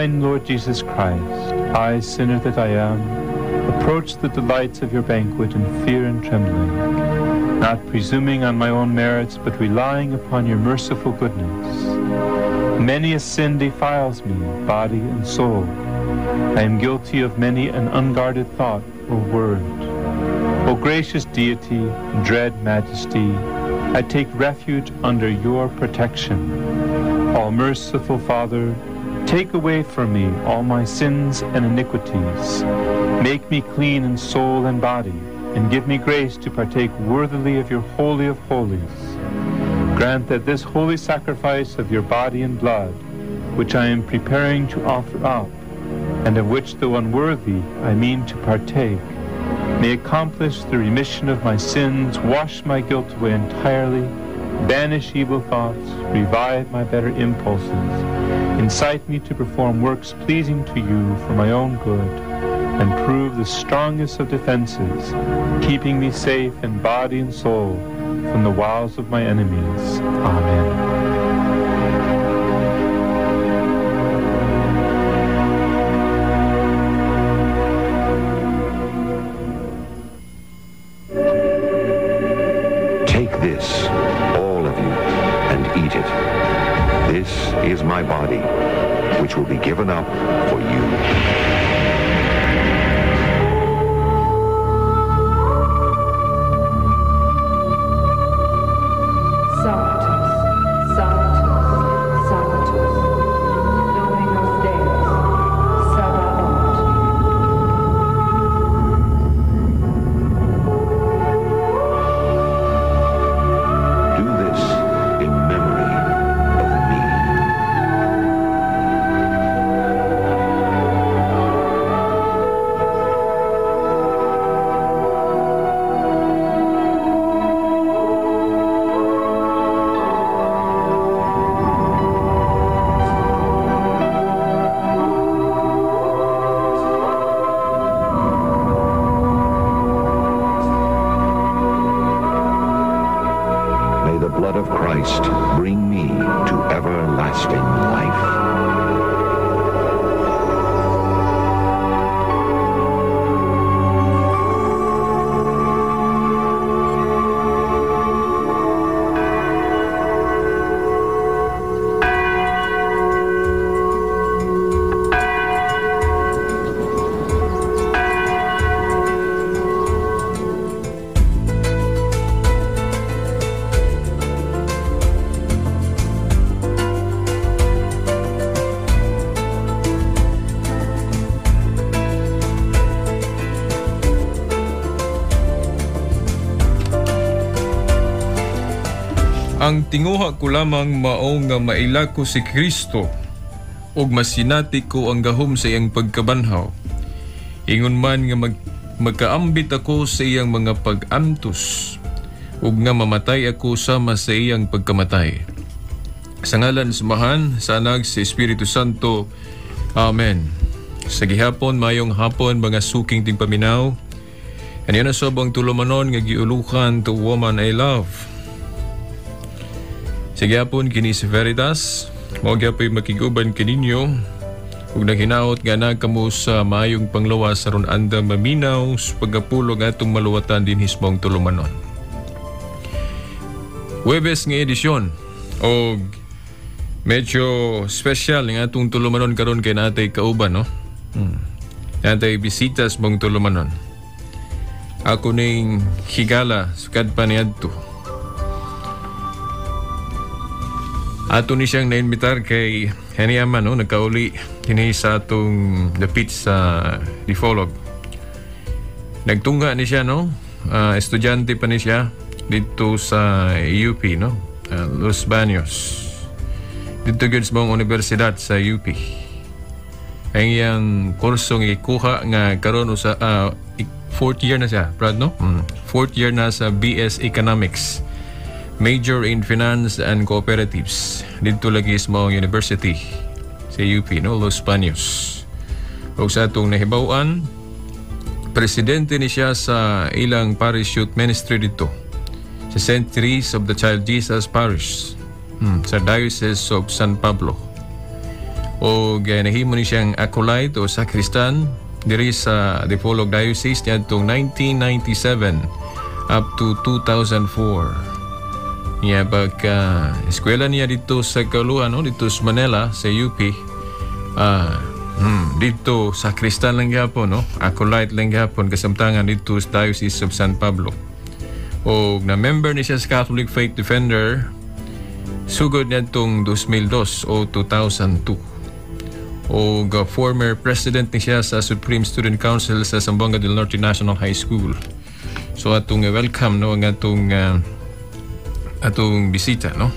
Divine Lord Jesus Christ, I, sinner that I am, approach the delights of your banquet in fear and trembling, not presuming on my own merits, but relying upon your merciful goodness. Many a sin defiles me, body and soul. I am guilty of many an unguarded thought or word. O gracious Deity, dread Majesty, I take refuge under your protection. All merciful Father, take away from me all my sins and iniquities. Make me clean in soul and body, and give me grace to partake worthily of your Holy of Holies. Grant that this holy sacrifice of your body and blood, which I am preparing to offer up, and of which, though unworthy, I mean to partake, may accomplish the remission of my sins, wash my guilt away entirely, banish evil thoughts, revive my better impulses, incite me to perform works pleasing to you for my own good, and prove the strongest of defenses, keeping me safe in body and soul from the wiles of my enemies. Amen. Take this, all of you, and eat it. This is my body, which will be given up for you. Sanctus, Sanctus, Sanctus, Dominus Deus, Sabaoth. Do this in memory of me. May the blood of Christ bring me to everlasting life. Ang tinguha ko lamang mao nga maila ko si Kristo ug masinati ko ang gahom sa iyang pagkabanhaw. Ingon man nga magkaambit ako sa iyang mga pag-antos ug nga mamatay ako sama sa iyang pagkamatay. Sa ngalan sa Amahan, sa Anak, sa Espiritu Santo. Amen. Sa gihapon, mayong hapon, mga suking tingpaminaw. Aniya na sob ang tulumanon nga giulukan to woman I love. Sa gihapon, kini si Veritas. Mao gyapoy makig-uban kininyo ug naghinaot nga naa kamo sa maayong panglawas aron anda maminaw sa pagapulog atong maluwatan dinhi sa maong tulumanon. Huwebes nga edisyon og medyo special nga atong tulumanon karon kay natay kauban, no? Natay bisita sa maong tulumanon. Ako ning higala sukad pa niadto. Ato ni siyang naimbitar kay Henny Aman, no? Nagkauli dinhi sa atong dapit sa Dipolog. Nagtungga ni siya, no? Estudyante pa ni siya dito sa UP, no? Los Baños. Dito gyud sa buong universidad sa UP. Ang iyang kurso nga gikuha nga karon usa, fourth year na siya, Brad, no? Fourth year na sa BS Economics. Major in Finance and Cooperatives. Dito lagi sa maong university sa UP, no? Los Baños. Ug sa atong nahibaw-an, presidente ni siya sa ilang parish youth ministry dito sa Saint Therese of the Child Jesus Parish, sa Diocese of San Pablo. O nahimo ni siyang acolyte o sakristan diri sa Dipolog Diocese niadtong 1997 up to 2004. Niya pagka eskwela niya dito sa Kaluan, no? Dito sa Manila, sa UP. Dito sakristan lang gyapon, no? Acolyte lang gyapon kasamtangan dito sa Diocese of San Pablo. O na member ni siya sa Catholic Faith Defender sugod niadtong 2002 o 2002. O former president ni siya sa Supreme Student Council sa Zamboanga del Norte National High School. So atong welcome, no, ang atong bisita, no,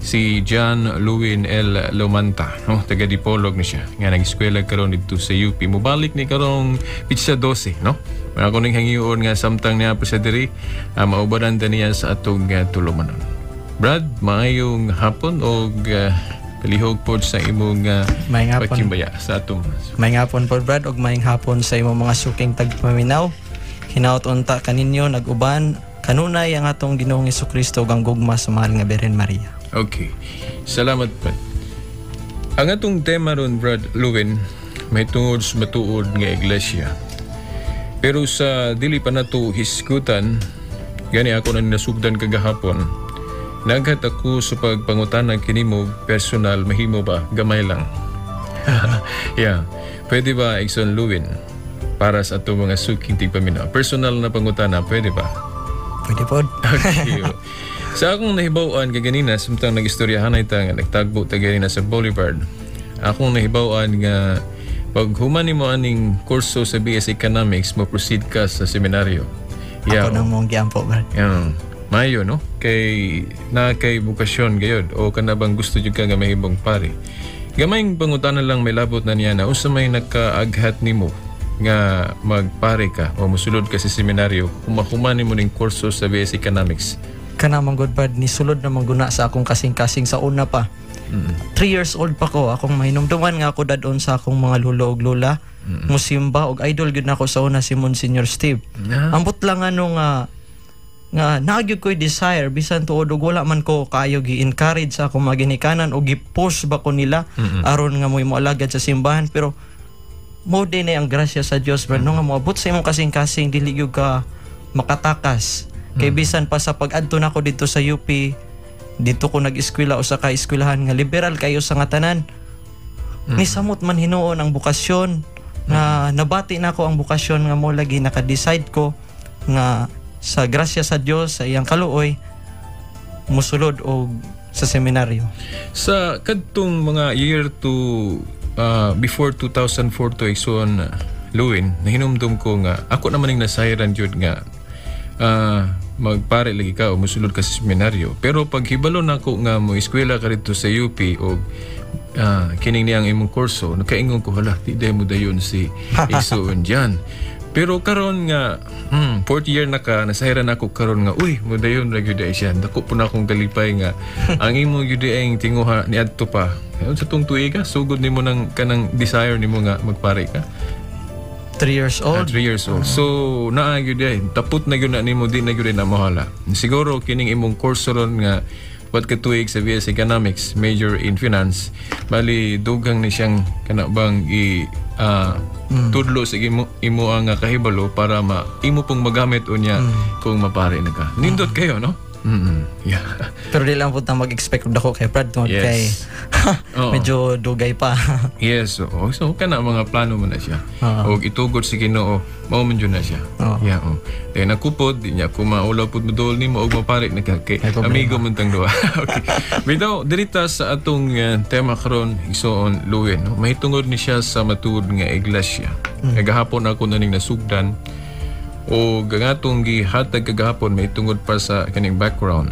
si John Lewin L. Lomanta, no, taga Dipolog ni siya nga nag-eskwela karon didto sa UP. Mobalik ni karong pitsa 12, no. Mga ko ning hangyoon nga samtang niya pa siya diri, maubanan ta niya sa atong tulumanon. Brad, maayong hapon og palihog pod sa imong Maayong hapon. pagkimbaya sa atong Maayong hapon po, Brad, ug maayong hapon sa imong mga suking tagpaminaw. Hinaot unta kaninyo nag-uban kanunay ang atong Ginoong Kristo ug ang gugma sa mahal nga Birhen Maria. Okay. Salamat, Brad. Ang atong tema ron, Brad Lewin, may tungod sa matuod nga iglesia. Pero sa dili pa nato hisgutan, gani ako na nasugdan kagahapon, naghat ako sa pagpangutana kinimo personal, mahimo ba? Gamay lang. Yeah. Pwede ba, Igsoon Lewin, para sa atong mga suking tigpaminaw? Personal na pangutana, pwede ba? Pwede po. Okay. Sa akong nahibaw-an kaganina, samtang nag-istoryahan ta nga nagtagbo ta ganina sa Boulevard, akong nahibaw-an nga pag human nimo aning kurso sa BS Economics, mo proceed ka sa seminaryo. Ako nang mong giampo, Brad. Yeah. Mayo, no? Kay na kay bukasyon gayod o kana bang gusto jud ka nga mahimong pare. Gamayng pangutana lang may labot na niya na unsa may nakaaghat nimo nga magpare ka o mosulod ka sa seminaryo kung mahuman nimo ning kurso sa BS Economics? Kana man gud, Brad, ni sulod na man guna sa akong kasing-kasing sa una pa. 3 years old pa ko, akong mahinumduman nga ako dadon sa akong mga lolo ug lola. Musimba og idol gyud nako sa una si Monsignor Steve. Ambot lang ano nga nga naa gyud ko'y desire bisan tuod og wala man ko kaayo gi-encourage sa akong mga ginikanan o gi-push ba ko nila aron nga mo'y moalagad sa simbahan, pero mo din ang grasya sa Dios, Brad, no, nga moabot sa imong kasing-kasing dili gyud ka makatakas. Kay bisan pa sa pag-adto nako didto sa UP, didto ko nag-eskwela usa ka eskwelahan nga liberal kayo sa nga tanan. Nisamot man hinuon ang bukasyon nga nabati nako ang bukasyon nga mo lagi naka-decide ko nga sa grasya sa Dios sa iyang kaluoy musulod og sa seminaryo. Sa kadtong mga year to before 2004 to, Igsoon Lewin, nahinumdum ko nga ako naman ning nasayran jud nga magpare lagi ka o musulod ka sa seminaryo. Pero pag hibalo nako nga mo eskwela ka dito sa UP o kining niyang imong kurso, nakaingon ko, hala, di dayon mo dayon si Igsoon dyan. Pero karon nga fourth year na ka, nasayran ako karon nga uy, mo dayon ra gyud ay siya. Dako po na akong kalipay nga ang imo gyud ay tinguha niadto pa. Sa tong tuig ka, sugod nimo ng kanang desire nimo nga magpare ka. 3 years old. 3 years old. So naa gyud ay tapot na gyud na nimo, di na gyud na mohala. Siguro kining imong kurso ron nga wat ka tuig sa BS Economics, major in finance, bali dugang ni siyang kana bang i tudlo sa imo ang kahibalo para ma imo pong magamit unya kung mapare na ka. Nindot kayo, no? Yeah. Pero di lang po ta mag-expect dako kay Brad tungod kay medyo dugay pa. Yes, oo. So kana mga plano mo na siya. Og itugot si Ginoo, mao man jud na siya. Yeah, oh. Then ako pod, di niya ko maulaw pod modol nimo og mapare na ka kay amigo man tang duha. Okay. Bitaw dirita sa atong tema karon, Igsoon Lewin, no? Mahitungod ni siya sa matuod nga iglesia. Kagahapon ako na ning nasugdan o ang atong gihatag kagahapon may tungod pa sa kaning background.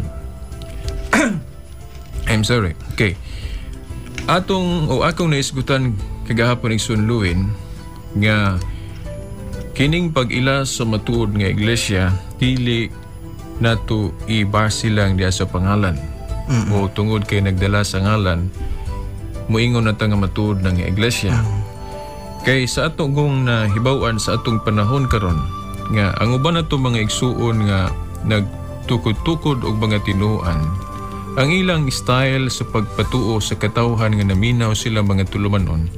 I'm sorry. Okay. Atong o akong naisgutan kagahapon, Igsoon Lewin, nga kining pag-ila sa matuod nga iglesia dili nato i-base lang diya sa pangalan. O tungod kay nagdala sa ngalan moingon na ta nga matuod na nga iglesia. Kay sa atong kung nahibaw-an sa atong panahon karon nga ang uban nato mga igsuon nga nagtukod-tukod og mga tinuoan Ang ilang style sa pagpatuo sa katawhan nga naminaw sila mga tulumanon,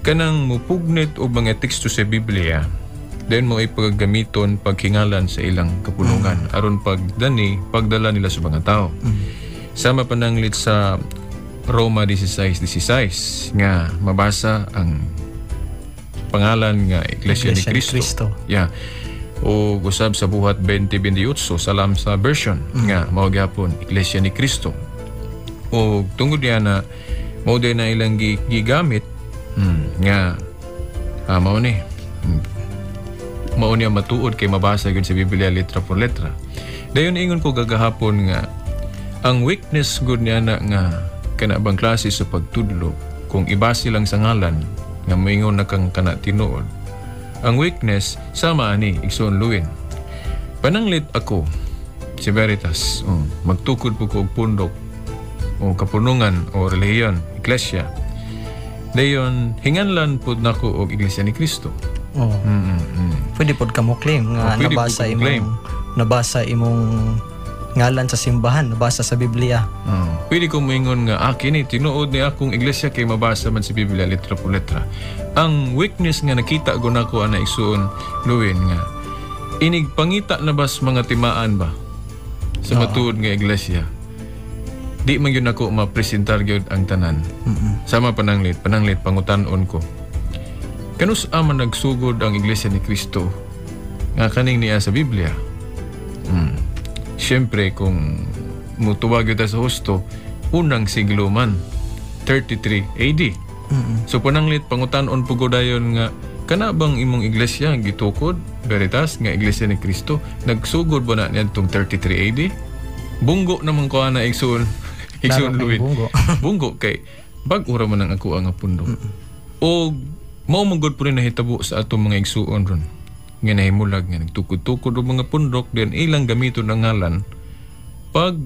kanang mupugnit og mga teksto sa Biblia, then mo ipagagamiton paghingalan sa ilang kapulungan aron pagdani pagdala nila sa mga tao. Sama pananglit sa Roma 16:16 nga mabasa ang pangalan nga Iglesia ni Iglesia ni Cristo. Cristo. Yeah. O usab sa Buhat 20:28 sa Lamsa version nga mao gyapon Iglesia ni Cristo. O tungod niya na mao din na ilang gigamit nga mao ni. Mao niya matuod kay mabasa gyud sa Biblia letra por letra. Dayon ingon ko gagahapon nga ang weakness gud niya na nga kana bang klase sa pagtudlo kung ibase lang sa ngalan nga moingon na kang kana tinuod. Ang weakness sama ani igsoon Luwin. Pananglit ako si Veritas, magtukod po ko og pundok o kapunungan o relihiyon, iglesia. Dayon hinganlan pud nako og Iglesia ni Cristo. Oh. Pwede pod ka mo claim nga Oh, pwede pod nabasa ka mo-claim. imong nabasa ngalan sa simbahan, nabasa sa Biblia. Pwede ko moingon nga kini tinuod ni akong iglesia kay mabasa man sa Biblia letra por letra. Ang weakness nga nakita ko nako ana igsuon Luwin nga inig pangita na bas mga timaan ba sa matuod nga iglesia. Di man gyud nako mapresentar gyud ang tanan. Sama pananglit, pananglit pangutan-on ko. Kanus man nagsugod ang Iglesia ni Cristo nga kaning niya sa Biblia? Siyempre, kung mutuwag ta sa husto, unang siglo man, 33 AD. So pananglit, pangutan-on po ko dayon nga, kana bang imong iglesia gitukod, Veritas, nga Iglesia ni Cristo, nagsugod ba na niadtong 33 AD? Bunggo naman ko ana igsuon, igsuon Klaro kay Luwin. bunggo. Bunggo kay bag-o ra man ang ako ang pundok. O mao man gud po rin nahitabo sa atong mga igsuon ron nga nahimulag nga nagtukod-tukod og mga pundok then ilang gamiton ang ngalan pag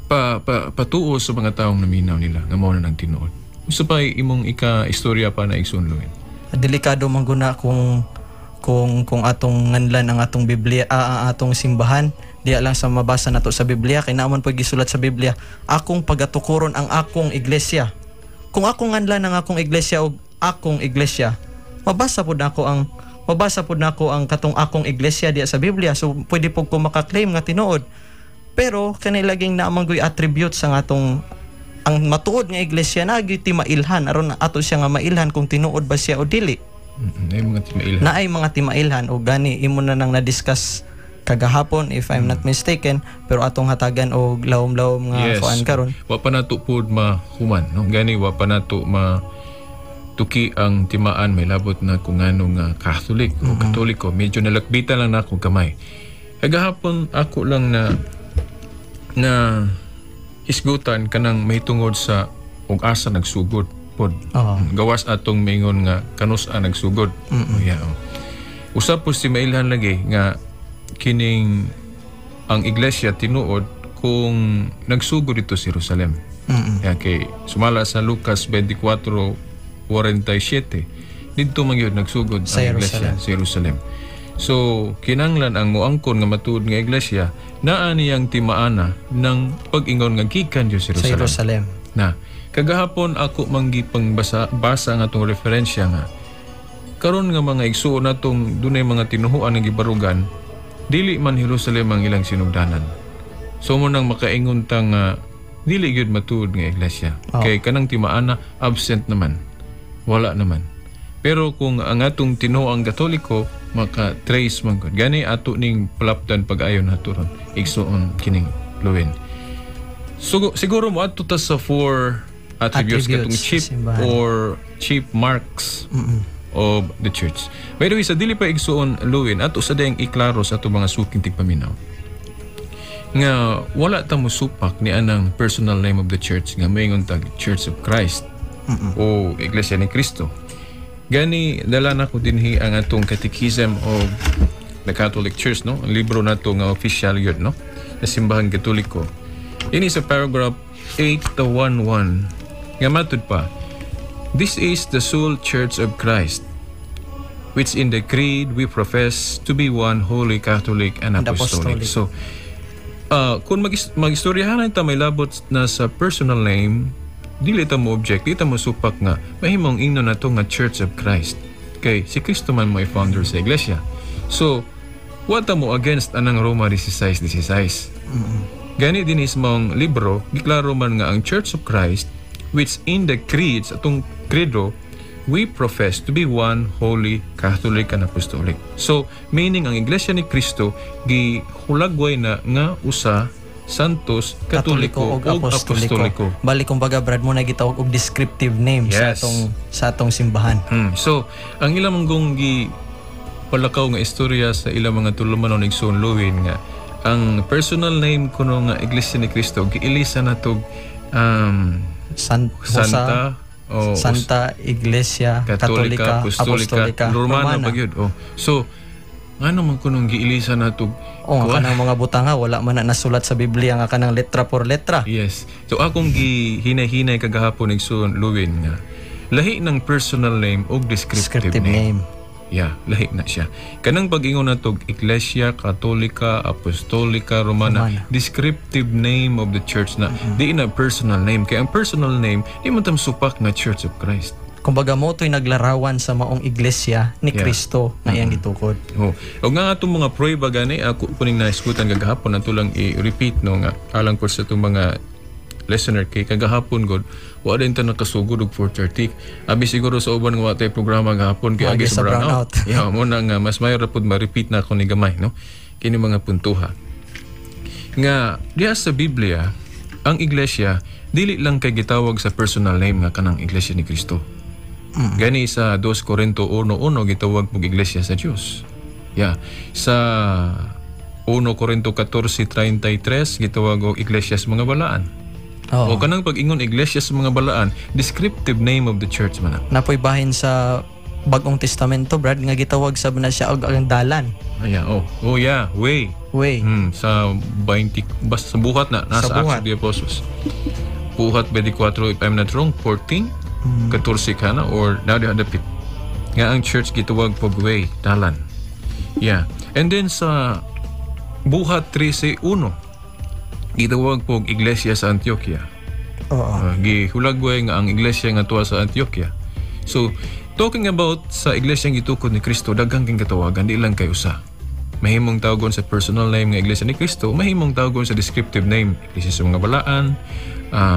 pa, pa, patuo sa mga taong naminaw nila nga mao na nang tinuod. Usa pa imong ika-istorya pa na igsuon Luwin. Delikado man guna kung atong nganlan ang atong Biblia, ang atong simbahan diya lang sa mabasa nato sa Biblia kay naa man pud gisulat sa Biblia akong pagatukuron ang akong iglesia. Kung akong nganlan ang akong iglesia og akong iglesia, mabasa pud nako ang katong akong iglesia diya sa Biblia, so pwede pud ko makaklaim nga tinuod. Pero kani laging naa man goy attribute sa atong ang matuod nga iglesia na gyud timailhan aron ato siya nga mailhan kung tinuod ba siya o dili. Ay mga timailhan. Naay mga timailhan o gani imo na nang na-discuss kagahapon if I'm not mistaken, pero atong hatagan og lawom-lawom nga kuan karon. Wa pa nato pud mahuman, no? Gani wa pa nato ma tuki ang timaan may labot na kung ano nga Catholic o Katoliko. Medyo nalakbitan lang na akong kamay. Kagahapon ako lang na na hisgutan kanang mahitungod sa og asa nagsugod pod. Oo. Gawas atong maingon nga kanus a nagsugod. Oh, yeah, oh. Usab po si mailhan lagi nga kining ang iglesia tinuod kung nagsugod ito sa Jerusalem. Yeah, kay sumala sa Lucas 24:47 didto man gyud nagsugod Sa ang iglesia sa Jerusalem. So kinanglan ang moangkon nga matuod nga iglesia naa niyang timaana ng pag-ingon nga gikan Dios Sa Jerusalem. Jerusalem. Na kagahapon ako manggipangbasa basa nga atong referensya nga karon nga mga igsuon natong dunay mga tinuhuan nga gibarugan dili man Jerusalem ang ilang sinugdanan. So mo nang makaingon ta nga dili gyud matuod nga iglesia. Oh. Kay kanang timaana absent naman. Wala naman. Pero kung ang atong tinuoang Katoliko maka-trace man gud. Gani ato ning palapdan pag-ayon nato ron igsuon kining Luwin. So, siguro mo adto ta sa four attributes, Attributes katong sa chief simbahan. or chief marks of the church. By the way, sa dili pa igsuon Luwin, ato sa dayang iklaro sa ato mga suking tigpaminaw nga wala ta mosupak ni anang personal name of the church nga moingon tag Church of Christ o Iglesia ni Cristo. Gani dala nako dinhi ang atong Catechism of the Catholic Church, no? Ang libro nato nga official yun, no? Sa Simbahang Katoliko. Ini sa paragraph 811 nga matud pa, "This is the sole Church of Christ, which in the creed we profess to be one, holy, Catholic, and And apostolic." apostolic. So, Kung mag-istoryahan ta may labot na sa personal name, dili ta mo object, di ta mo supak nga mahimong ingnon nato nga Church of Christ. Kay si Kristo man mo founder sa iglesia. So, wa ta mo against anang Roma 16:16. Gani din ismong libro, giklaro man nga ang Church of Christ, which in the creeds, atong credo, we profess to be one, holy, Catholic, and Apostolic. So, meaning ang Iglesia ni Cristo gihulagway na nga usa, santos, Katoliko, ug ug Apostoliko. Bali kumbaga, Brad, mo na gitawag og descriptive name sa atong simbahan. So, ang ilang manggong gi palakaw nga istorya sa ilang mga tulumanon, igsoon Luwin, nga ang personal name kuno nga Iglesia ni Cristo giilisa na tog Santa o Santa Iglesia Katolika, Katolika, Apostolika, Apostolika, Romana, pa gyud. Oh. So, ngano man kunong giilisa na tog Oh, nga kanang mga butanga wala man na nasulat sa Biblia nga kanang letra por letra. Yes. So akong gihinay-hinay kagahapon, igsoon Luwin, nga lahi ng personal name og descriptive, Descriptive name. name. Yeah, lahi na siya. Kanang pag-ingon natog Iglesia Katolika Apostolika Romana, Romana. Descriptive name of the church na, di na personal name. Kay ang personal name, di man tam supak nga Church of Christ. Kumbaga mo to'y naglarawan sa maong iglesia ni Kristo nga iyang gitukod. Oh. Og nga atong mga prueba gani ako kuning naisgutan kagahapon, ato lang i-repeat, no, nga alang po sa atong mga listener, kay kagahapon god wa din ta nakasugod og 4:30. Abi siguro sa uban nga wa tay programa gahapon kay agi Agi sa sa brown out. brownout. Yeah, mo na nga mas mayo ra pud ma-repeat na ako ni gamay, no, kini mga puntuha. Nga diha sa Biblia, ang iglesia dili lang kay gitawag sa personal name nga kanang Iglesia ni Kristo. Gani sa 2 Corinto 1:1 gitawag pog iglesia sa Dios. Yeah. Sa 1 Corinto 14:33 gitawag og iglesia sa mga balaan. Oo. O kanang pag-ingon iglesia sa mga balaan, descriptive name of the church man na. Napoy bahin sa Bagong Testamento, Brad, nga gitawag sab na siya og ang dalan. Ah, yeah. Oh. Oh yeah, way. Way. Sa 20 basta sa buhat na nasa Sa Acts buhat. of the Apostles. Buhat 24, if I'm not wrong, 14, 14 ka na or now di dapit. Nga ang church gitawag pog way, dalan. Yeah. And then sa Buhat 13:1 gitawag pog iglesia sa Antioquia. Oo. Gihulagway nga ang iglesia nga tuwa sa Antioquia. So, talking about sa iglesia nga gitukod ni Kristo, daghang king katawagan, di lang kay usa. Mahimong tawagon sa personal name nga Iglesia ni Kristo, mahimong tawagon sa descriptive name, iglesia sa mga balaan,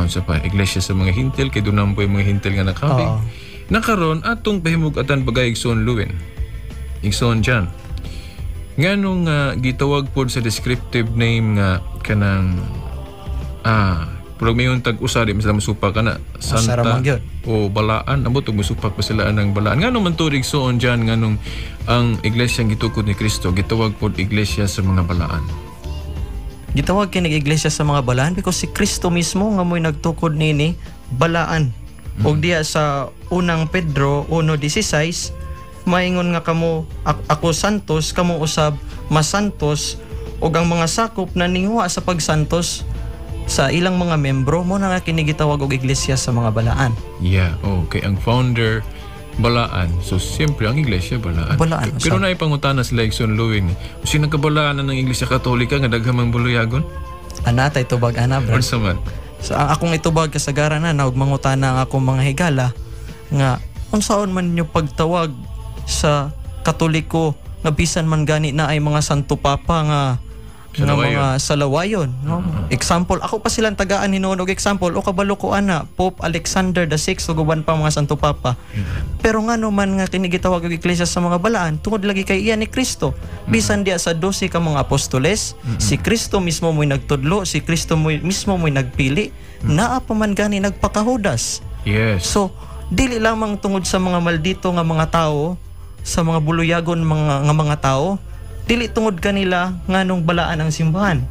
sa pa iglesia sa mga hintil, kay doon po yung mga hintil nga nakabig. Oo. Nakaron atong pahimug-atan bagay, igsoon Luwin. Igsoon John. Nganong gitawag pod sa descriptive name nga kanang purag mayon tag usa, di man sila musupak kana Usa ra santa man gyud. O balaan, ambot og musupak pa sila anang balaan. Ngano man turig soon dyan, nganong ang iglesia ang gitukod ni Kristo gitawag pod iglesia sa mga balaan? Gitawag kini iglesia sa mga balaan because si Kristo mismo nga mo'y nagtukod nini balaan. Og diya sa Unang Pedro 1:16 maingon nga kamo ako santos, kamo usab masantos, ug ang mga sakop na ninguha sa pagsantos sa ilang mga membro. Mo na nga kini gitawag og iglesia sa mga balaan. Yeah, okay, ang founder balaan, so siyempre ang iglesia balaan. Balaan, Pero usab. na ipangutana sila, igsoon Luwin, sino nagkabalaan na ng Iglesia Katolika nga daghan mang buluyagon? Ana tay tubag ana, bro. Unsa man? So, ang akong itubag kasagaran na og mangutana ang akong mga higala nga unsaon man ninyo pagtawag sa Katoliko nga bisan man gani na ay mga Santo Papa nga Salawayon. mga salawayon, no? Example, ako pa silang tagaan hinuon og example o kabalo ko ana Pope Alexander the Sixth ug uban pa mga Santo Papa. Pero ngano man nga kini gitawag og iglesia sa mga balaan? Tungod lagi kay iya ni Kristo. Bisan diya sa 12 ka mga apostoles, si Kristo mismo mo'y nagtudlo, si Kristo mo'y mismo mo'y nagpili, naa pa man gani nagpakahudas. So dili lamang tungod sa mga maldito nga mga tao, sa mga buluyagon mga nga mga tao, dili tungod kanila nganong balaan ang simbahan.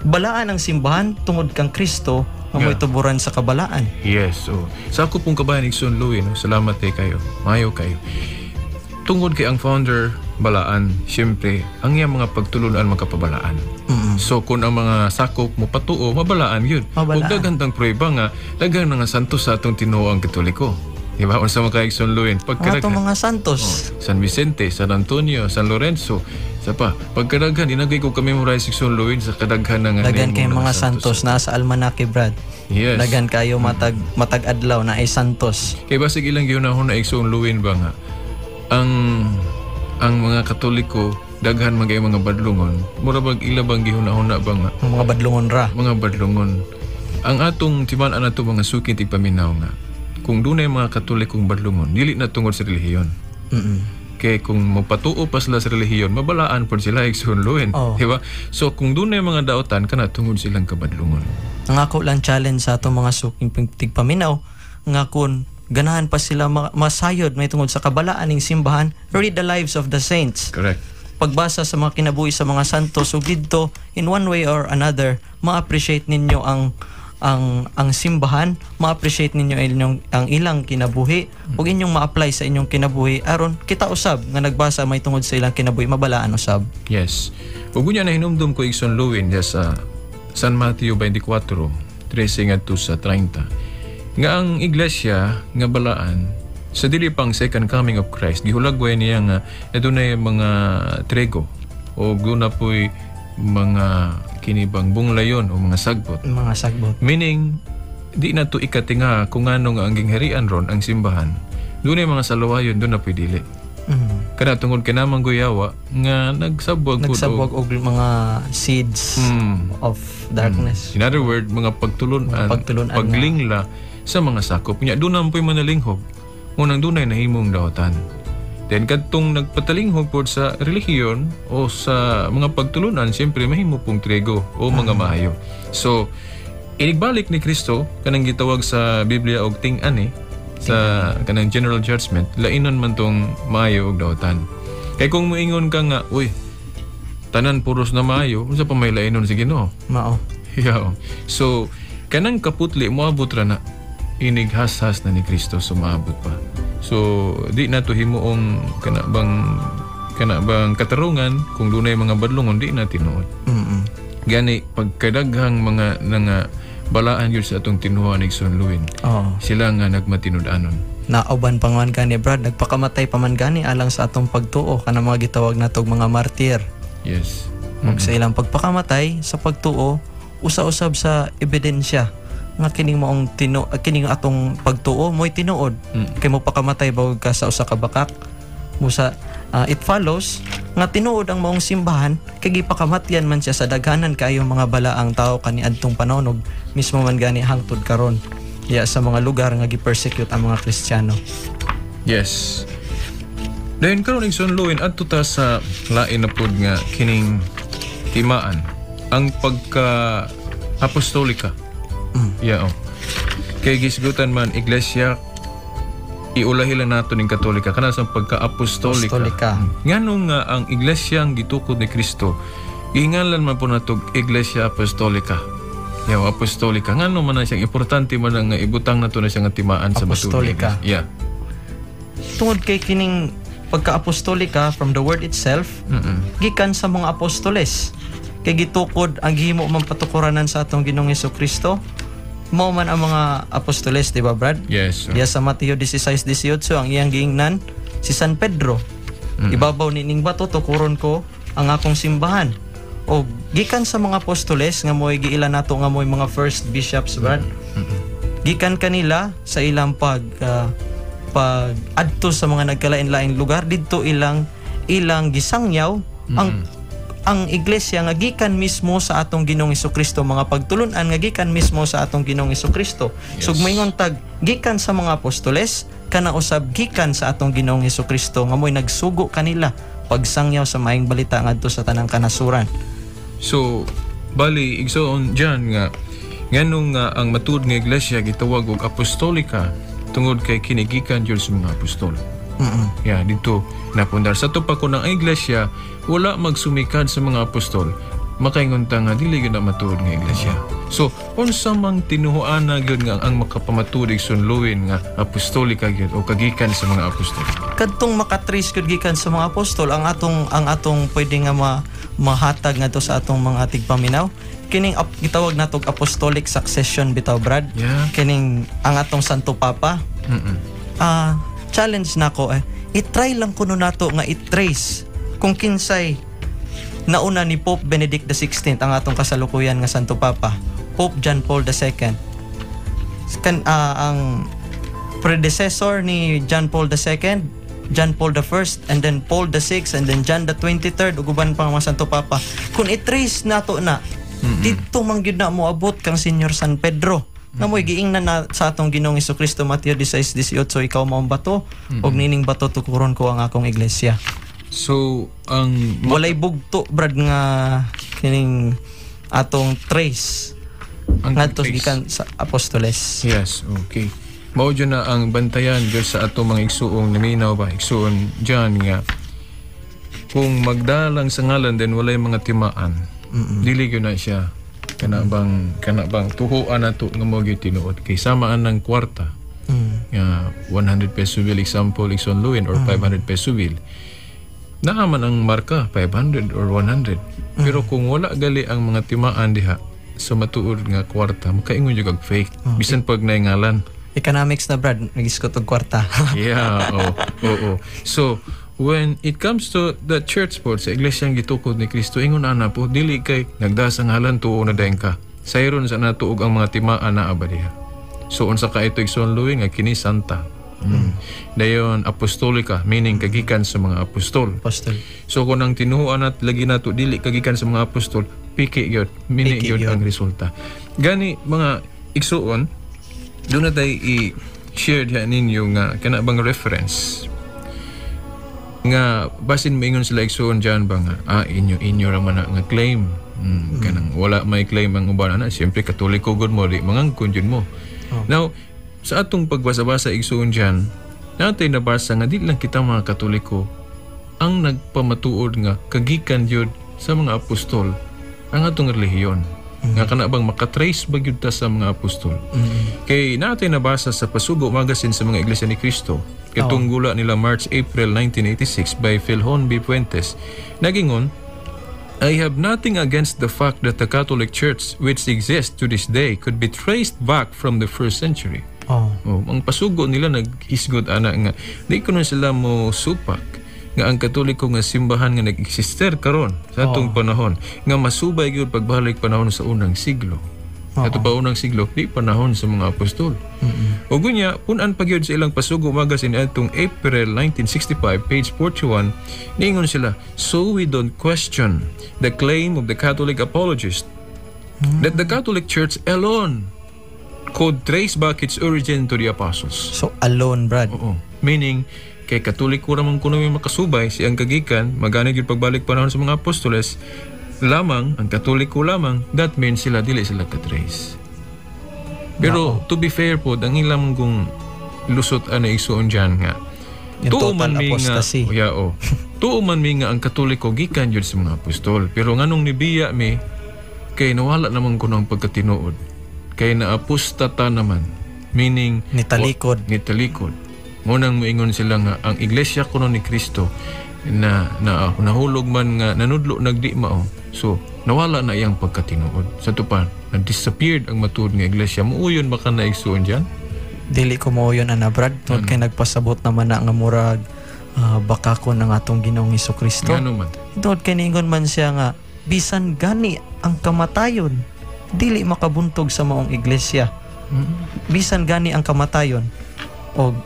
Balaan ang simbahan tungod kang Kristo nga mo'y tuburan sa kabalaan. Yes. So, sa ako pong kabayan, igsoon Louie, no? Salamat kay kayo. Mayo kayo. Tungod kay ang founder balaan, siyempre, ang iyang mga pagtulunan magkapabalaan. So, kung ang mga sakop mo patuo, mabalaan yun. Mabalaan. Ug daghan tang prueba nga, daghan nga santo sa atong tinuoang Katoliko. Di ba? Unsa man kay Igsoon Luwin? Ang atong mga santos. Oh, San Vicente, San Antonio, San Lorenzo. Sa pa, pagkadaghan, dinagay ko kami memorize Igsoon Luwin sa kadaghan ng Dagan kay mga santos na sa almanake, Brad. Yes. Dagan kayo matag matag adlaw na ay santos. Kay basig ilang gihunahon na Igsoon Luwin ba nga ang ang mga Katoliko daghan man kay mga badlungon, mura bag ila bang gihunahuna ba nga Ang mga badlungon ra. Mga badlungon. Ang atong timan-an nato, mga suki tigpaminaw, nga kung dunay mga Katolikong badlungon, dili na tungod sa relihiyon. Kay kung mapatuo pa sila sa relihiyon, mabalaan pod sila, Igsoon Luwin. Oh. Di ba? So kung dunay mga daotan kana tungod silang kabadlungon. Ang ako lang challenge sa atong mga suking tigpaminaw nga kung ganahan pa sila masayod may tungod sa kabalaan ning simbahan, read the lives of the saints. Correct. Pagbasa sa mga kinabuhi sa mga santos ug didto in one way or another ma-appreciate ninyo ang simbahan, ma-appreciate ninyo inyong ang ilang kinabuhi ug inyong ma-apply sa inyong kinabuhi aron kita usab nga nagbasa may tungod sa ilang kinabuhi mabalaan usab. Yes. Ug unya nahinumdum ko, Igsoon Luwin, diya sa San Mateo 24, 13 ngadto sa 30. Nga ang iglesia nga balaan sa dili pang second coming of Christ, gihulagway niya nga adunay mga trigo o duna po'y mga kinibang bunglayon o mga sagbot. Mga sagbot. Meaning, di na to ikatinga kung ano nga ang gingharian ron ang simbahan. Dunay mga saluwayon, doon na po'y dili. Kana tungod kay namang guyawa nga nagsabwag pud Nagsabwag og mga seeds of darkness. In other word, mga pagtulunan, Mga pagtulunan. Paglingla sa mga sakop. Nya doon na po'y manalinghog. Unang dunay nahimong daotan. Then kadtong nagpatalinghog pod sa relihiyon o sa mga pagtulunan, siyempre mahimo pong trigo o mga maayo. So, inigbalik ni Kristo kanang gitawag sa Biblia og ting-an eh, sa kanang general judgment, lainon man tong maayo og daotan. Kay kung moingon ka nga, "Uy, tanan puros na maayo," unsa pa may lainon sa Ginoo? Mao. Yeah. So, kanang kaputli moabot ra na inighas-has na ni Kristo, so maabot pa. So, di na to himuong kana bang katarungan kung dunay mga badlongon, di na tinuod. Gani pagkadaghang mga nga balaan gyud sa atong tinuhan, Igsoon Luwin. Oo. Sila nga nagmatinud-anon. Nauban pa man gani, Brad, nagpakamatay pa man gani alang sa atong pagtuo, kanang mga gitawag natog mga martir. Ug sa ilang pagpakamatay sa pagtuo, usa-usab sa ebidensya nga kining maong tino kining atong pagtuo mo'y tinuod. Kay mo pakamatay ba ka sa usa ka bakak? Musa it follows nga tinuod ang maong simbahan kay gipakamatyan man siya sa daghanan kaayong mga balaang tao kaniadtong panahon ug mismo man gani hangtod karon ya sa mga lugar nga gi-persecute ang mga Kristiyano. Yes. Dayon karon, Igsoon Luwin, adto ta sa lain na pud nga kining timaan, ang pagka apostolika. Yeah, oh. Kay gisgutan man iglesia, iulahi lang nato ning Katolika kana sa pagka apostolika. Apostolika. Ngano nga ang iglesia ang gitukod ni Kristo gihingalan man po nato Iglesia Apostolika? Yeah, oh, apostolika. Ngano man na siyang importante man nga ibutang nato na siya nga timaan sa matuod nga Apostolika. iglesia? Yeah. Tungod kay kining pagka-apostolika, from the word itself, gikan sa mga apostoles. Kay gitukod ang gihimo man patukuranan sa atong Ginoong Kristo mao man ang mga apostoles, di ba, Brad? Yes, sir. Diya sa Mateo 16:18, ang iyang giingnan si San Pedro, "Ibabaw nining bato tukuron ko ang akong simbahan." O gikan sa mga apostoles nga mo'y giila nato nga mo'y mga first bishops, Brad. Gikan kanila sa ilang pag adto sa mga nagkalain-laing lugar didto ilang ilang gisangyaw ang iglesia nga gikan mismo sa atong Ginoong Kristo, mga pagtulun-an nga gikan mismo sa atong Ginoong Kristo. So moingon tag gikan sa mga apostoles, kana usab gikan sa atong Ginoong Kristo nga mo'y nagsugo kanila pagsangyaw sa maayong balita ngadto sa tanang kanasuran. So, bali, igsoon dyan nga, nganong nga ang matuod nga iglesia gitawag og apostolika tungod kay kinigikan jud sa mga apostol. Yeah, dito napundar. Sa pa ko ng iglesia, wala magsumikad sa mga apostol, makaingon ta nga dili gyud na matuod nga iglesia. So, unsa mang tinuhuan na gyud nga ang makapamatuod, Igsoon Luwin, nga apostolika gyud o kagikan sa mga apostol? Kadtong makatrace gyud gikan sa mga apostol, ang atong pwede nga mahatag ngadto sa atong mga tigpaminaw kining gitawag natog apostolic succession bitaw, Brad. Kining ang atong Santo Papa. Challenge nako eh, i-try lang kuno nato nga i-trace kung kinsay nauna ni Pope Benedict XVI, ang atong kasalukuyan nga Santo Papa, Pope John Paul II. Ang predecessor ni John Paul II, John Paul I, and then Paul VI, and then John the 23rd, ug uban pa mga Santo Papa. Kung i-trace nato na, didto man gyud na moabot kang Senyor San Pedro. Na mo'y giingnan na sa atong Ginoong Kristo, Mateo 16:18, "Ikaw mao ang bato, ug nining bato tukuron ko ang akong iglesia." So, ang Walay bugto, Brad, nga kining atong trace ang ngadto trace. gikan sa apostoles. Yes, okay. Mao dyan na ang bantayan gyud sa atong mga igsuong naminaw ba, igsuon dyan nga kung magdalang sa ngalan then walay mga timaan. Dili gyud na siya kana bang tuhuan nato nga mo gyud tinuod kay samaan ng kwarta nga 100 peso bill, example, igsoon Luwin, or 500 peso bill, naa man ang marka 500 or 100, pero kung wala gali ang mga timaan diha sa matuod nga kwarta, makaingon jud og fake bisan pag naingalan. Economics na, Brad, nagiskot og kwarta. Yeah, oo. So, when it comes to the church po, sa iglesia gitukod ni Kristo, ingon ana po, dili kay nagdasang ngalan tuo na dayon ka. Sayron sa natuog ang mga timaan na aba diha. So, unsa ka ito, igsoon Luwin, nga kini santa. Dayon apostolika, meaning kagikan sa mga apostol. Apostol. So kung ang tinuoan at lagi nato dili kagikan sa mga apostol, piki gyud, mini Piki gyud gyud. ang resulta. Gani mga igsuon, doon na tayo i-share diha ninyo nga kana bang reference nga basin maingon sila, igsuon diyan ba, nga inyo inyo ra man na nga claim. Kanang wala may claim ang uban ana, siyempre Katoliko gud mo, di mangangkon jud mo. Now, sa atong pagbasa-basa, igsuon diyan, natay nabasa nga di lang kita mga Katoliko ang nagpamatuod nga kagikan jud sa mga apostol ang atong relihiyon. Nga kana bang makatrace ba gyud ta sa mga apostol? Kay natay nabasa sa Pasugo Magazine sa mga Iglesia ni Cristo, katong gula nila March April 1986 by Philhon B. Fuentes, nagingon, "I have nothing against the fact that the Catholic Church, which exists to this day, could be traced back from the first century." Oh, ang pasugo nila naghisgot ana nga di kuno sila mo supak nga ang Katoliko nga simbahan nga nag-exister karon sa atong panahon nga masubay gyud pagbalik panahon sa unang siglo. Ato pa unang siglo, di panahon sa mga apostol. Ug unya, pun-an pa gyud sa ilang Pasugo Magazine atong April 1965, page 41, niingon sila, "So we don't question the claim of the Catholic apologist that the Catholic Church alone could trace back its origin to the apostles." So alone, Brad. Oo. Meaning, kay Katoliko ra man kuno may makasubay siyang kagikan, magani gyud pagbalik panahon sa mga apostoles, lamang, ang Katoliko lamang, that means sila dili sila katrace. Pero to be fair po, ang ilang kung lusot ana, igsuon dyan nga, Yung tuo total man mi nga, apostasy. oh, yeah, oh. Tuo man mi nga ang Katoliko gikan jud sa mga apostol. Pero nganong nibiya mi, kay nawala naman kuno ang pagkatinuod. Kay naapostata naman. Meaning, Nitalikod. Nitalikod. Munang moingon sila nga ang iglesia kuno ni Kristo na, na nahulog man nga nanudlo nagdi mao. So nawala na iyang pagkatinuod. Sa tupan, na disappeared ang matuod nga iglesia. Muuyon ba ka na, igsuon diyan? Dili ko mo yun ana, Brad, tungod kay nagpasabot naman na nga murag baka ko ng atong Ginoong Kristo. Ngano man? Tungod kay niingon man siya nga bisan gani ang kamatayon dili makabuntog sa maong iglesia. Bisan gani ang kamatayon og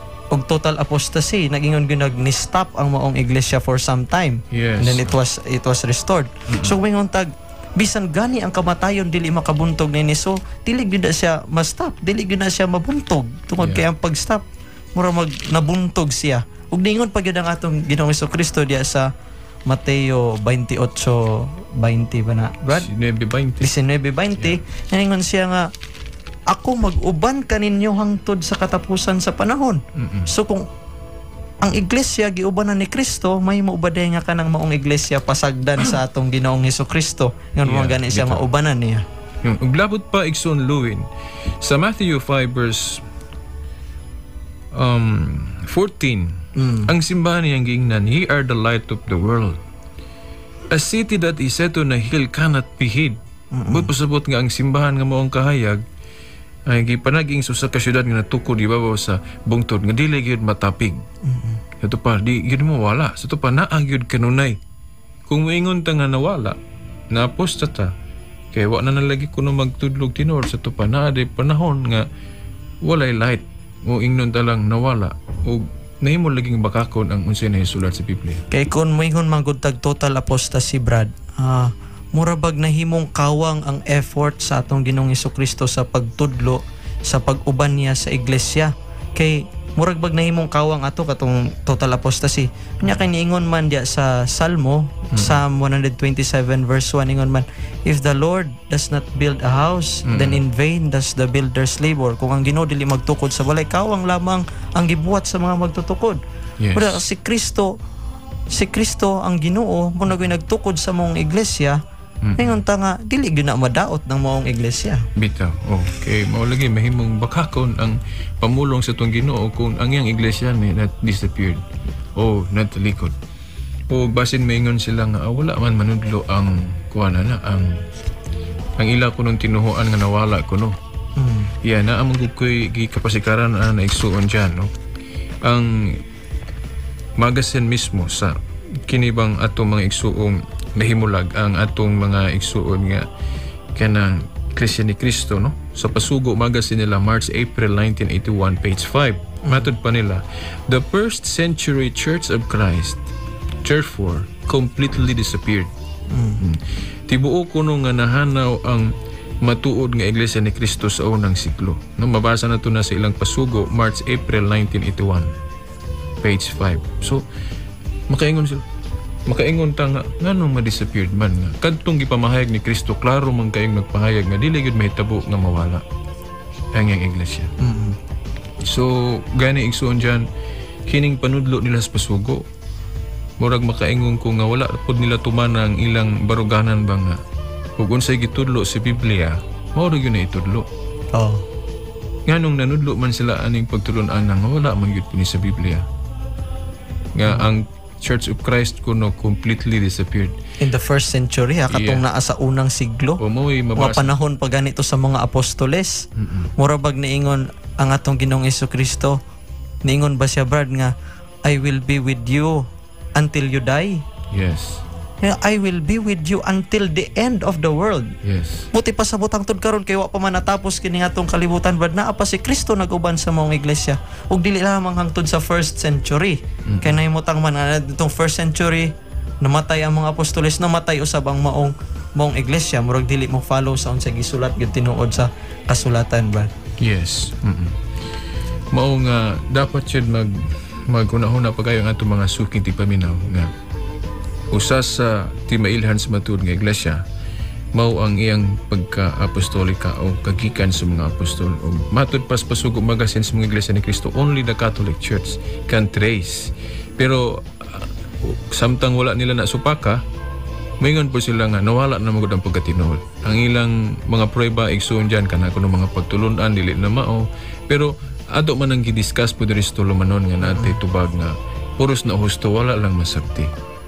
total apostasy, nagingon gyud ni stop ang maong iglesia for some time. And then it was restored. So mingon tag bisan gani ang kamatayon dili makabuntog nini, so dili gyud na siya ma-stop, dili gyud na siya mabuntog tungod kay ang pag-stop mura mag nabuntog siya. Ug ningon pa gyud ang atong Ginoong Kristo diya sa Mateo 28:20 ba na, Brad? 9:20. 19:20, ningon siya nga ako mag-uban kaninyo hangtod sa katapusan sa panahon. So kung ang iglesia giubanan ni Kristo, may maubaday nga kanang maong iglesia pasagdan sa atong Ginoong Kristo. Ngon yeah, gani siya maubanan niya. Yung ug labot pa, igsoon Luwin, sa Matthew 5 verse 14, ang simbahan niyang giingnan, "Ye are the light of the world. A city that is set on a hill cannot be hid." But pasabot nga ang simbahan nga maong kahayag Ay gipanaging sa usa ka syudad nga natukod ibabaw sa bungtod nga dili gyud matapig. Sa pa di gyud mo wala. Sa pa naa gyud kanunay. Kung moingon ta nga nawala, na apostata, kay wa na nalagi kuno magtudlog tinuod, sa pa naa day panahon nga walay light o ingnon ta lang nawala ug nahimo laging bakakon ang unsay nahisulat sa Biblia. Kay kung moingon man gud tag total apostasy, Brad, mura bag nahimong kawang ang effort sa atong Ginoong Kristo sa pagtudlo, sa pag-uban niya sa iglesia. Kay murag bag nahimong kawang ato katong total apostasy. Nya kay niingon man diya sa Salmo, Psalm 127 verse 1, ingon man, "If the Lord does not build a house, then in vain does the builders labor." Kung ang Ginoo dili magtukod sa balay, kawang lamang ang gibuhat sa mga magtutukod. Pero si Kristo ang Ginoo mo na nagtukod sa maong iglesia. Ingon ta nga dili gyud na madaot ng maong iglesia. Bitaw. Okay, mao lagi mahimong bakakon ang pamulong sa atong Ginoo kung ang iyang iglesia ni not disappeared o natalikod. O basin maingon sila nga wala man manudlo ang kuana na ang ila kunong tinuhuan nga nawala kuno. Yeah, naa man gud ko'y gikapasikaran na igsuon dyan, no? Ang magazine mismo sa kinibang atong mga igsuong nahimulag, ang atong mga igsuon nga kanang Iglesia ni Cristo, no? Sa Pasugo magazine nila, March April 1981, page 5. Matod pa nila, the first century Church of Christ therefore completely disappeared. Tibuo kuno nga nahanaw ang matuod nga Iglesia ni Cristo sa unang siglo. No, mabasa na to na sa ilang Pasugo, March April 1981, page 5. So makaingon sila. Makaingon ta nga nganong ma-disappeared man nga kadtong gipamahayag ni Kristo, klaro man kayong nagpahayag nga dili gyud mahitabo nga mawala ang iyang iglesia. So gani, igsuon dyan, kining panudlo nila sa Pasugo, murag makaingon ko nga wala pod nila tumana ang ilang baruganan ba nga ug unsay gitudlo sa Biblia mao ra gyud na itudlo. Nganong nanudlo man sila aning pagtulun-an nga wala man gyud ni sa Biblia nga ang Church of Christ kuno completely disappeared In the first century, ha, katong naa sa unang siglo. O mo'y Mga mabasa panahon pa ganito sa mga apostoles. Mura bag niingon ang atong Ginoong Kristo? Niingon ba siya, Brad, nga "I will be with you until you die"? Yes. Yeah, "I will be with you until the end of the world." Buti pa sa butang tud karon kay wa pa man natapos kini atong kalibutan, Brad, naa pa si Kristo nag-uban sa maong iglesia. Ug dili lamang hangtod sa first century. Kay nahimutang man nga itong first century namatay ang mga apostoles, namatay usab ang maong maong iglesia. Murag dili mo follow sa unsay gisulat gyud tinuod sa kasulatan, Brad. Yes. Mao nga dapat yun maghuna-huna pa kayo ang atong mga suking tigpaminaw nga usa sa timailhan sa matuod nga iglesia mao ang iyang pagka-apostolika o kagikan sa mga apostol. O matud pas Pasugo magazine sa mga Iglesia ni Cristo, only the Catholic Church can trace. Pero samtang wala nila na supaka, maingon po sila nga nawala na magud ang pagkatinuod. Ang ilang mga prueba, igsuon dyan, kana kuno mga pagtulunan dili na mao. Pero ato man ang gidiscuss po diri sa tulumanon nga naatay tubag nga puros na husto, wala lang masabti.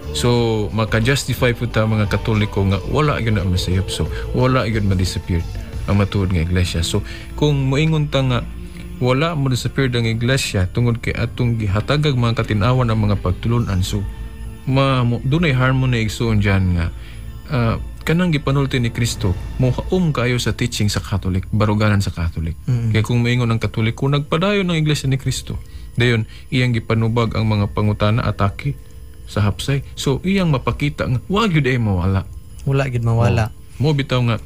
So maka-justify po ta mga Katoliko nga wala gyud na masayop, so wala gyud ma-disappear ang matuod nga iglesia. So kung moingon ta nga wala mo disappear ang iglesia tungod kay atong gihatagag mga katinawan ang mga pagtulunan, so dunay harmony, igsuon dyan, nga kanang gipanulti ni Kristo mohaom kayo sa teaching sa Catholic, baruganan sa Catholic. Kaya kung moingon ang Katoliko nagpadayon ng Iglesia ni Kristo, dayon iyang gipanubag ang mga pangutana, atake sa hapsay, so iyang mapakita nga wa gyud ay mawala. Wala gyud mawala. Mo bitaw nga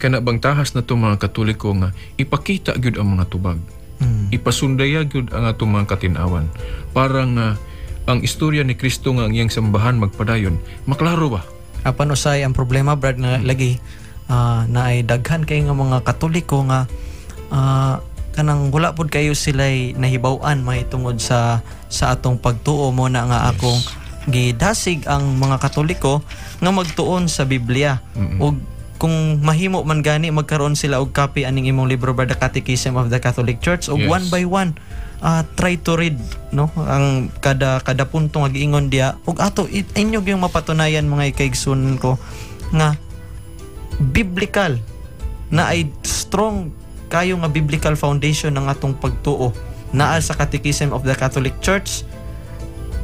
kana bang tahas na to mga Katoliko nga ipakita gyud ang mga tubag. Ipasundaya gyud ang atong mga katinawan para nga ang istorya ni Kristo nga ang iyang sambahan magpadayon, maklaro ba? Apan usay ang problema, Brad, nga lagi na ay daghan kay nga mga Katoliko nga kanang wala pud kayo sila'y nahibaw-an mahitungod sa atong pagtuo mo na nga akong gidasig ang mga Katoliko nga magtuon sa Biblia. Ug kung mahimo man gani magkaroon sila og copy aning imong libro, Brad, The Catechism of the Catholic Church, ug one by one try to read, no, ang kada kada punto nga giingon diya ug ato inyo gyung mapatunayan, mga ikaigsunan ko, nga biblical na ay strong. kayo nga biblical foundation ng atong pagtuo. Naa sa Catechism of the Catholic Church.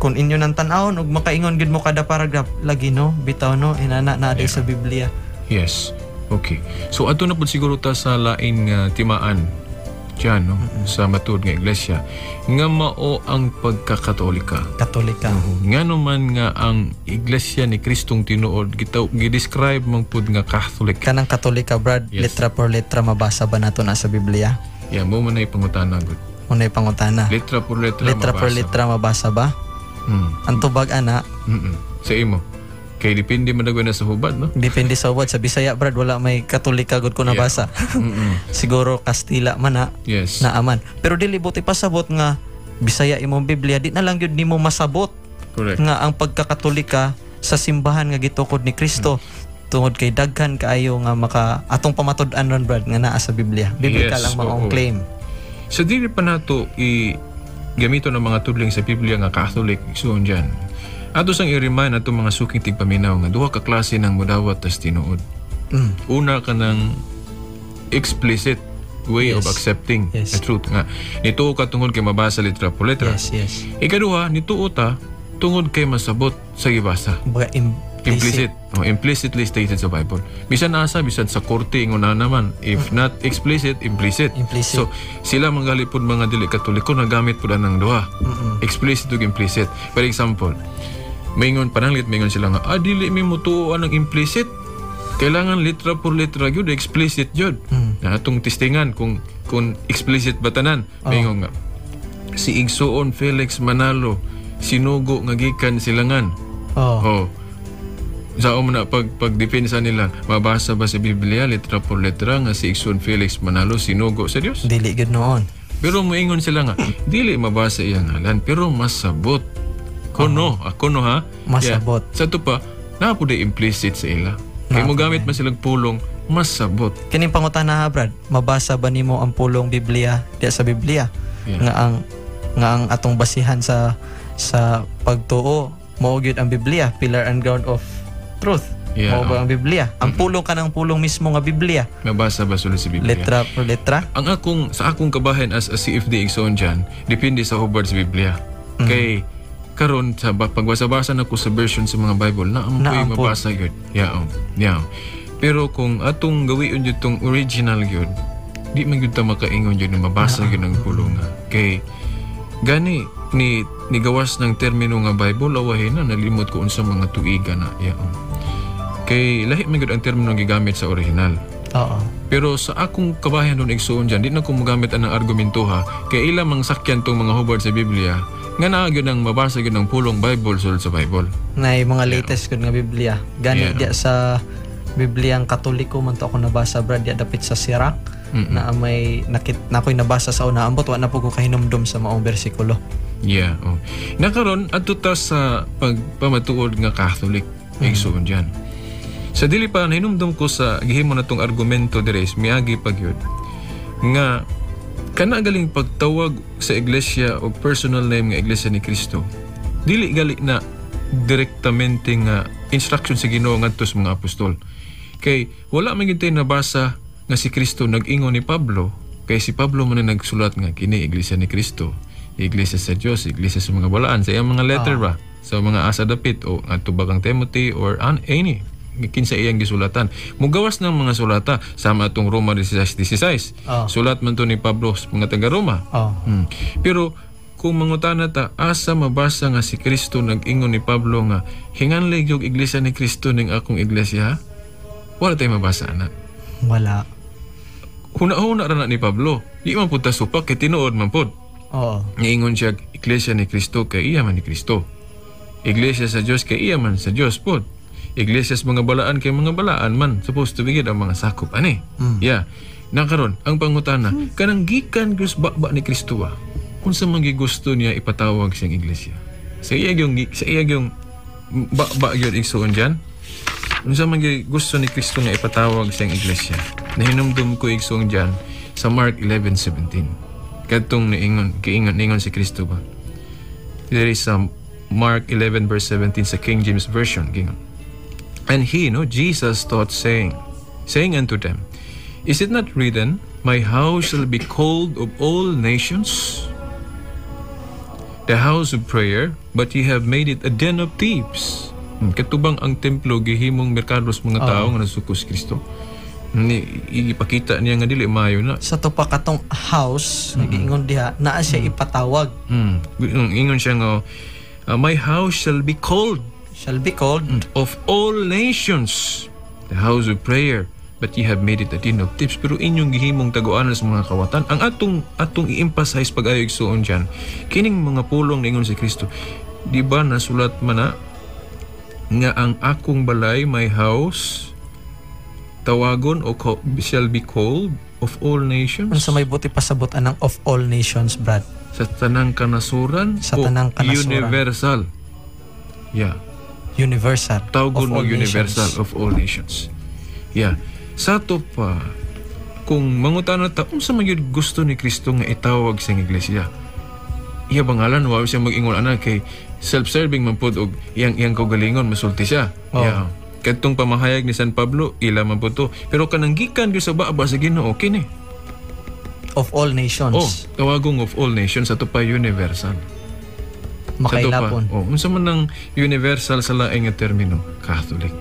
Kung inyo nang tan-awon ug makaingon gid mo kada paragraph, lagi no, bitaw no, inana na yeah, sa Biblia. Yes. Okay. So ato na pud siguro ta sa lain nga timaan diyan, no, sa matud nga iglesia nga mao ang pagkakatolika. Katolika. Ngano man nga ang Iglesia ni Kristong tinuod gitaw gi-describe man pud nga Catholic. Kanang Katolika, Brad, letra por letra mabasa ba nato na sa Biblia? Yeah, mo man ay pangutana gud. Unay pangutana. Letra por letra Letra por mabasa. Letra mabasa ba? Ang tubag ana, Sa imo. Kay depende man daw na sa hubad, no? Depende sa ubod. Sa Bisaya, Brad, wala may Katolika gud ko nabasa. Siguro Kastila man na naaman. Pero dili buti pasabot nga Bisaya imong Biblia, di na lang gyud nimo masabot nga ang pagkakatolika sa simbahan nga gitukod ni Kristo tungod kay daghan kaayo nga maka atong pamatud-an ron, Brad, nga naa sa Biblia. Biblical ang maong claim. Sa dili pa nato i gamito ng mga tudling sa Biblia nga Catholic igsuon dyan. Ato sang i-remind ato mga suking tigpaminaw nga duha ka klase ng mudawat tas tinuod. Una ka ng explicit way of accepting the truth nga nituo ka tungod kay mabasa letra por letra. Yes, yes. Ikaduha, nituo ta tungod kay masabot sa gibasa. Kumbaga implicit. Implicit. Oh, implicitly stated sa Bible. Bisan asa, bisan sa korte, ingon na naman. If not explicit, implicit. Implicit. So, sila manggali pod mga dili Katoliko, nagamit pod ang duha. Explicit ug implicit. For example, maingon pananglit, maingon sila nga, ah, dili mi mutuo ang implicit. Kailangan letra por letra gyud, explicit gyud. Na atong testingan kung explicit ba tanan. Maingon nga, si Igsuon Felix Manalo, sinugo nga gikan silangan. Oh. Sa mo na pagdepensa nila, mabasa ba sa Biblia letra por letra nga si Igsoon Felix Manalo sinugo sa Dios? Dili gyud noon. Pero moingon sila nga, dili mabasa iyang ngalan pero masabot. Kuno, ako no ha. Masabot. Yeah. Sa to pa, naa pud implicit sa ila. Kay mo gamit man silang pulong, masabot. Kining pangutana ha, Brad, mabasa ba nimo ang pulong Biblia diya sa Biblia? Nga ang atong basihan sa pagtuo mao gyud ang Biblia, pillar and ground of truth. Mao ba ang Biblia? Ang pulong kanang pulong mismo nga Biblia, Mabasa ba sulod sa Biblia? Letra por letra. Ang akong sa akong kabahin as a CFD igsoon dyan, depende sa hubad sa Biblia. Kay karon sa pagbasa-basa na ko sa version sa mga Bible na ang Naa po. mabasa gyud. Yeah, oh. Yeah. Pero kung atong gawion gyud tong original gyud, di man gyud ta makaingon gyud na mabasa gyud ang pulong nga. Kay gani ni nigawas ng termino nga Bible awahin na nalimot ko unsa mga tuiga na. Yeah, oh. Kay lahi man gyud ang termino nga gigamit sa original. Pero sa akong kabahin doon igsuon dyan, di na ko mogamit anang argumento ha, kay ila mang sakyan tong mga hubad sa Biblia, nga naa gyud ang mabasa gyud ang pulong Bible sulod sa Bible. Na yung mga latest gud nga Biblia. Gani diya sa Bibliang Katoliko man to ako nabasa, Brad, diya dapit sa Sirach na may nakit na ako'y nabasa sa una, ambot wa na po ko kahinumdum sa maong bersikulo. Yeah. Oh. Nakaron adto ta sa pagpamatuod nga Catholic igsuon dyan. Sa dili pa nahinumdum ko sa gihimo na tong argumento dire is miagi pa gyud nga kana galing pagtawag sa iglesia og personal name nga Iglesia ni Cristo, dili gali na direktamente nga instruction sa Ginoo ngadto sa mga apostol, kay wala man gyud tay nabasa nga si Kristo nag-ingon ni Pablo, kay si Pablo man ang nagsulat nga kini Iglesia ni Kristo, iglesia sa Dios, iglesia sa mga balaan sa iyang mga letter ba, sa mga asa dapit o ngadto ba kang Timothy or any kinsa iyang gisulatan. Mugawas ng mga sulata sama atong Roma 16:16. Sulat man to ni Pablo sa mga taga Roma. Pero kung mangutana ta, asa mabasa nga si Kristo nag-ingon ni Pablo nga hinganlay gyud Iglesia ni Kristo ning akong iglesia, ha? Wala tay mabasa ana. Wala. Huna-huna ra na ni Pablo. Di man pud ta supak kay tinuod man pud. Niingon siya Iglesia ni Kristo kay iya man ni Kristo. Iglesia sa Dios kay iya man sa Dios pod. Iglesia sa mga balaan kay mga balaan man. Supposed to be gid ang mga sakop ani. Yeah. Nakaron ang pangutana, kanang gikan gyud sa baba ni Kristo ba? Unsa man gigusto niya ipatawag siyang iglesia? Sa iya gyung baba gyud igsuon diyan. Unsa man gyud gusto ni Kristo nga ipatawag siyang iglesia? Nahinumdum ko igsuon diyan sa Mark 11:17. Kadtong niingon, kiingon, niingon si Kristo ba? There is some Mark 11 verse 17 sa King James Version. Gingon. And he, no, Jesus taught saying unto them, Is it not written, my house shall be called of all nations, the house of prayer, but ye have made it a den of thieves. Katubang ang templo gihimong merkado sa mga tao nga nasuko si Kristo. Ni ipakita niya nga dili maayo na. Sa to pa katong house, nagiingon diha, naa siya ipatawag. Ingon siya nga, my house shall be called Shall be called of all nations, the house of prayer, but ye have made it a den of thieves. Pero inyong gihimong taguanan sa mga kawatan. Ang atong i-emphasize pag-ayo igsuon dyan, kining mga pulong ningon si Kristo, di ba nasulat man na nga ang akong balay, my house, tawagon o shall be called of all nations? Unsa may buti pasabot anang of all nations, Brad? Sa tanang kanasuran Sa o tanang kanasuran. Universal. Yeah. Universal. Tawgon of all og universal nations. Of all nations. Yeah. Sa ato pa, kung mangutana ta, unsa man gyud gusto ni Kristo nga itawag sa iglesia? Iya bangalan wa siya mag-ingon ana kay self-serving man pud og iyang kaugalingon masulti siya. Oo. Yeah. Kadtong pamahayag ni San Pablo, ila man pud to. Pero kanang gikan gyud sa baba sa Ginoo kini. Of all nations. Oh, tawagong of all nations, ato pa universal. Makailapon. Sa to pa, oh, unsa man ang universal sa laing nga termino? Catholic.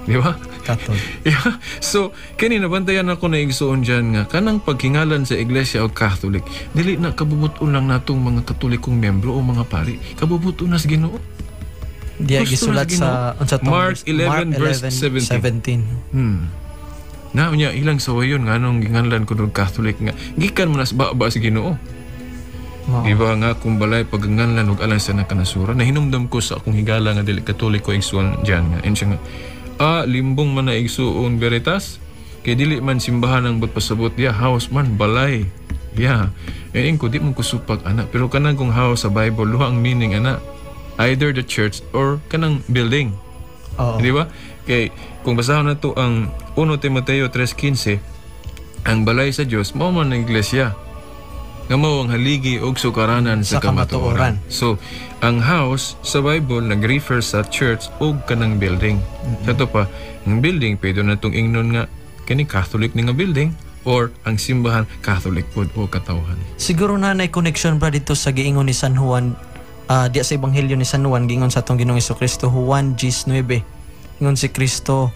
Di ba? Catholic. Yeah. So, kini nabantayan ako na igsuon dyan nga kanang paghingalan sa iglesia o Catholic, dili na kabubuton lang natong mga Katolikong membro o mga pari. Kabubuton na sa Ginoo. Diya Gusto gisulat na sa sa unsa tong Mark 11 Mark verse 17. 17. Na unya ilang sawayon nga anong ginganlan ko og Catholic nga gikan man na sa baba sa Ginoo. Mao. Di ba nga kung balay pagganganlan og alang sa nakanasura, nahinumdum ko sa akong higala nga dili Katoliko igsuon diyan nga. And siya nga, limbong man na igsuon Veritas, kay dili man simbahan ang pasabot diya, house man balay. Yeah. Eh ko di man kusupag ana, pero kanang kung house sa Bible luha ang meaning ana. Either the church or kanang building. Oo. Di ba? Kay kung basahon na to ang 1 Timoteo 3:15, ang balay sa Dios mao man ang iglesia. Nga mao ang haligi og sukaranan sa Sa kamatuoran. kamatuoran. So, ang house sa Bible nag-refer sa church og kanang building. Sa to pa, ang building pwede na tong ingnon nga kani Catholic ni nga building or ang simbahan Catholic pod o katawhan. Siguro na nay connection bra dito sa giingon ni San Juan, diya sa ebanghelyo ni San Juan giingon sa atong Ginoong Kristo, Juan 19. Ingon si Kristo,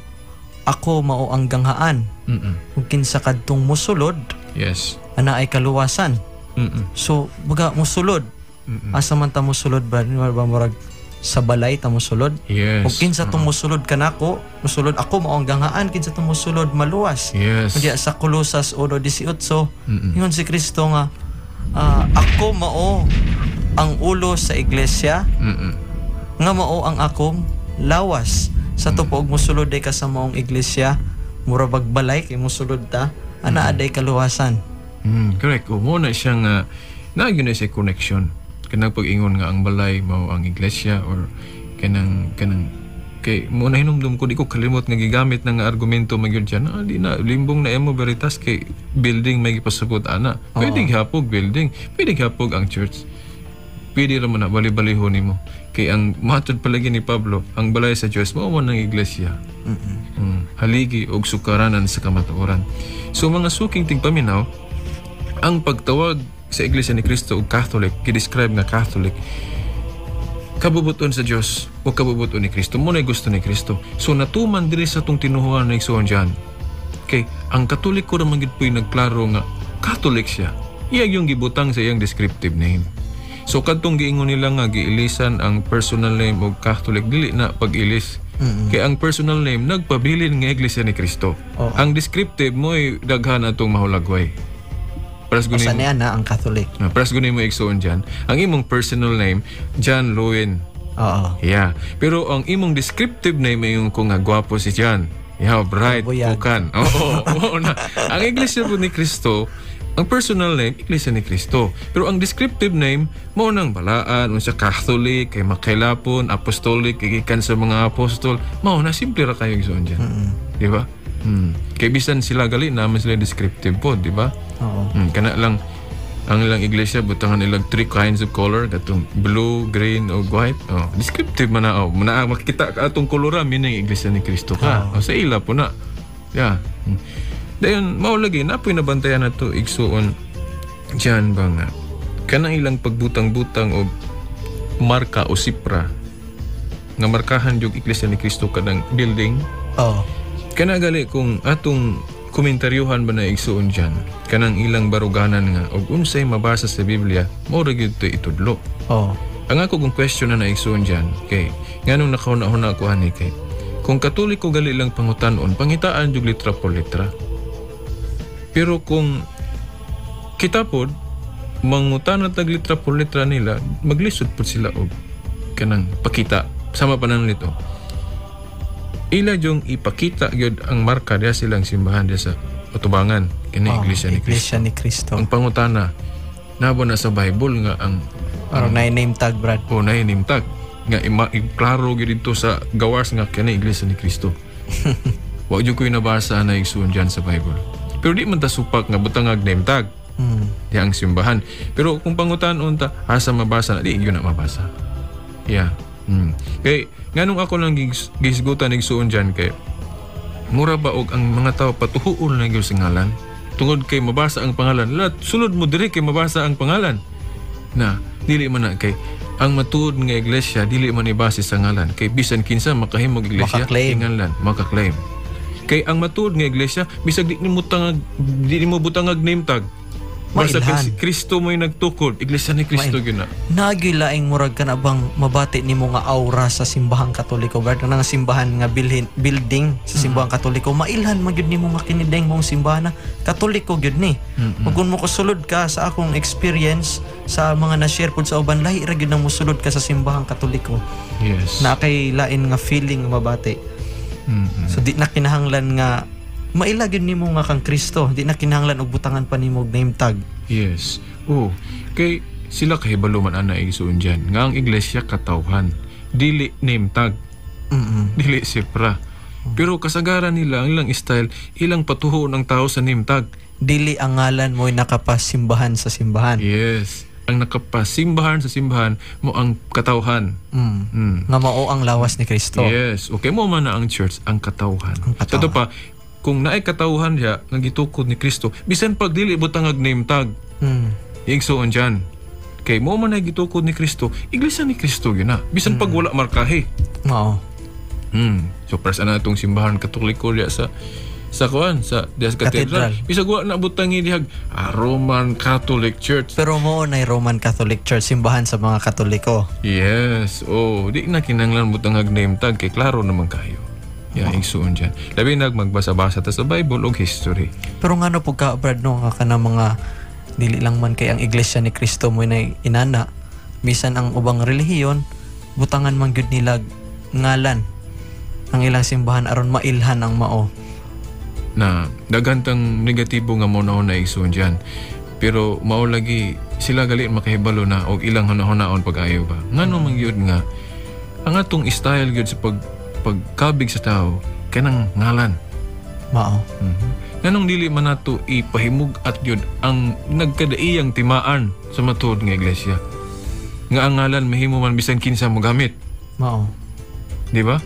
ako mao ang ganghaan. Ug kinsa kadtong mosulod, ana ay kaluwasan. So baga mosulod. Asa man ta mosulod ba? Di ba murag sa balay ta mosulod? Yes. Ug kinsa tong mosulod kanako, mosulod ako mao ang ganghaan, kinsa tong mosulod maluwas. Diya sa Colosas 1:18, ingon si Kristo nga ako mao ang ulo sa iglesia, nga mao ang akong lawas. Sa tupo og mosulod day ka sa maong iglesia, mura bag balay kay mosulod ta, ana aday kaluwasan. Correct. O mo na siyang naa gyud na siya connection. Kanang pag-ingon nga ang balay mao ang iglesia or kanang kay mo na hinumdum ko di ko kalimot nga gigamit na nga argumento magyud siya na di na limbong na emo Veritas kay building may gipasabot ana. Pwede gihapog building, pwede gihapog ang church. Pwede ra man na bali-balihon nimo. Kay ang matod palagi ni Pablo, ang balay sa Dios mao man ang iglesia. Haligi og sukaranan sa kamatuoran. So mga suking tigpaminaw, ang pagtawag sa Iglesia ni Cristo og Catholic, gi-describe nga Catholic, kabubuton sa Dios o kabubuton ni Kristo. Mo na gusto ni Kristo. So natuman diri sa tong tinuhuan na igsuon diyan. Kay ang Katoliko ra man gid po'y nagklaro nga Catholic siya. Iya yung gibutang sa iyang descriptive name. So kadtong giingon nila nga giilisan ang personal name og Catholic, dili na pag-ilis. Kay ang personal name nagpabilin nga Iglesia ni Kristo. Oo. Ang descriptive mo'y daghan atong mahulagway. Paras Usa gunin niya na ang Catholic. mo, paras gunin mo igsuon dyan. Ang imong personal name, John Lewin. Oo. Yeah. Pero ang imong descriptive name ay yung kung nga gwapo si John. Yeah, bright, Buyag. pukan. Oo, oo na. Ang Iglesia po ni Kristo, ang personal name, Iglesia ni Kristo. Pero ang descriptive name, mao nang balaan, unsa Catholic, kay makailapon, apostolic, gikan sa mga apostol. Mao na simple ra kayo igsuon dyan. Di ba? Kay bisan sila gali naman sila descriptive po, di ba? Oo. Kana lang ang ilang iglesia butangan nilang three kinds of color katong blue, green o white. Oh, descriptive man na oh. Muna makita ka atong kolora meaning iglesia ni Kristo ka. Oh, sa ila po na. Yeah. Dayon mao lagi napoy nabantayan nato, igsuon, diyan ba nga kanang ilang pagbutang-butang og marka o sipra nga markahan jug Iglesia ni Cristo kanang building. Kana gali kung atong komentaryuhan ba na, igsuon, diyan kanang ilang baruganan nga og unsay mabasa sa Biblia mao ra gyud to itudlo. Ang ako kung question na naigsuon diyan kay nganong nakahuna-huna ko ani, kay kung Katoliko gali lang pangutan-on, pangitaan jug litra por litra. Pero kung kita pod mangutana tag litra por litra nila, maglisod pod sila og kanang pakita sama pa nang nito. Ila jung ipakita gyud ang marka diha silang simbahan diha sa utubangan kini Iglesia ni Cristo. Iglesia ni Cristo. Ang pangutana, nabo na sa Bible nga ang Aron na name tag, Brad. O na name tag nga iklaro gyud dito sa gawas nga kani Iglesia ni Cristo? Wa jud ko'y nabasa na, igsuon, dyan sa Bible. Pero di man ta supak nga butangag name tag di ang simbahan. Pero kung pangutan-on ta asa mabasa na, di gyud na mabasa. Yeah. Kay nganong ako lang gisgutan, igsuon, dyan, kay mura ba og ang mga tao patuhuon na gyud sa ngalan tungod kay mabasa ang pangalan. Lat sulod mo diri kay mabasa ang pangalan na dili man na, kay ang matuod nga iglesia dili man ibase sa ngalan, kay bisan kinsa makahimog iglesia. Maka-claim. Tinganlan maka-claim. Kay ang matuod nga iglesia, bisag di nimo tangag, di nimo butangag name tag, basta Mailhan. kay si Kristo mo'y nagtukod, Iglesia ni Kristo gyud na. Nagyoy laing murag ka na bang mabati nimo nga aura sa simbahang Katoliko, Brad? Kanang simbahan nga bilhin, building sa simbahang Katoliko, mailhan man gyud nimo nga kini deng mong simbahan na Katoliko gyud ni. Ug kung mo kusulod ka, sa akong experience sa mga na-share pud sa uban, lahi ra gyud nang mosulod ka sa simbahang Katoliko. Na kay lain nga feeling nga mabati. So di na kinahanglan nga maila gyud nimo nga kang Kristo, di na kinahanglan og butangan pa nimo og name tag. Yes. Oh, kay sila kahibalo man ana, igsuon, dyan nga ang iglesia katawhan, dili name tag, dili sipra. Pero kasagaran nila, ang ilang style, ilang patuho ng tao sa name tag. Dili ang ngalan mo'y nakapasimbahan sa simbahan. Yes. Ang nakapasimbahan sa simbahan mo ang katawhan. Nga mao ang lawas ni Kristo. Yes. Okay mo man na ang church ang katawhan. Ang katawhan. Sa ito pa, kung naay katawhan siya nga gitukod ni Kristo, bisan pag dili butangag name tag, igsuon dyan. Kay mo man ay gitukod ni Kristo, Iglesia ni Kristo yun na. Bisan pag wala markahe. Mao. So pres ana atong simbahan Katoliko diya sa kuan sa diya sa cathedral. Cathedral. Bisag wa na butangi dihag Roman Catholic Church. Pero mao na Roman Catholic Church, simbahan sa mga Katoliko. Yes. Oh, di na kinanglan butangag name tag kay klaro naman kayo. Yeah, igsuon dyan. Labi nag magbasa-basa ta sa Bible og history. Pero ngano pug ka, Brad, no, nga kana mga dili lang man kay ang Iglesia ni Kristo mo na inana, bisan ang ubang relihiyon butangan man gyud nila ngalan ang ilang simbahan aron mailhan ang mao? Na daghan tang negatibo nga mo na igsuon dyan. Pero mao lagi sila gali makahibalo na og ilang hunahunahon pag-ayo ba. Ngano man gyud nga ang atong style gyud sa pagkabig sa tao kanang ngalan? Mao. Nganong dili man nato ipahimug-at gyud ang nagkadaiyang timaan sa matuod nga iglesia? Nga ang ngalan mahimo man bisan kinsa mo gamit. Mao. Di ba?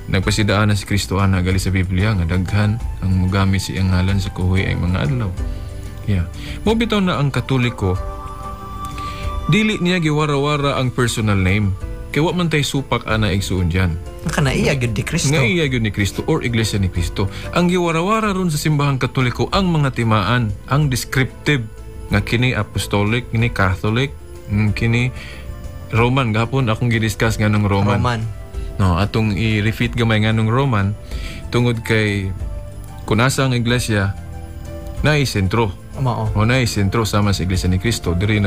Nagpasidaan na si Kristo ana gali sa Biblia nga daghan ang mogamit sa iyang ngalan sa kuhoy ay mga adlaw. Yeah. Mo bitaw na ang Katoliko dili niya giwara-wara ang personal name. Kay wa man tay supak ana, igsuon, diyan. Kana iya gyud ni Kristo. Nga iya gyud ni Kristo or Iglesia ni Kristo. Ang giwarawara ron sa simbahang Katoliko ang mga timaan, ang descriptive nga kini Apostolic, kini Catholic, kini Roman gapon akong gidiscuss nga nung Roman. Roman. No, atong i-refit gamay nga nung Roman tungod kay kung nasa ang iglesia naay sentro. Mao. O naay sentro sama sa Iglesia ni Cristo. Diri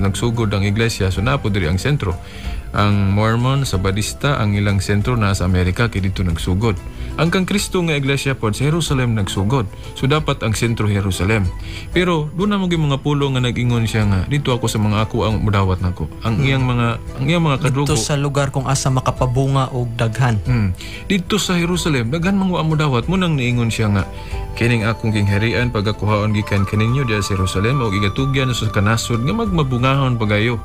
nagsugod ang iglesia, so naa po diri ang sentro. Ang Mormon, Sabadista, ang ilang sentro na sa Amerika kay dito nagsugod. Ang kang Kristo nga iglesia pod sa Jerusalem nagsugod. So dapat ang sentro Jerusalem. Pero doon na mo gyud mga pulo nga nag-ingon siya nga dito ako sa mga ako ang mudawat nako. Ang iyang mga kadugo Dito sa lugar kung asa makapabunga og daghan. Dito sa Jerusalem, daghan mang wa mo dawat mo nang niingon siya nga kining akong gingharian pagakuhaon gikan kaninyo diha sa Jerusalem og igatugyan sa kanasod nga magmabungahon pagayo.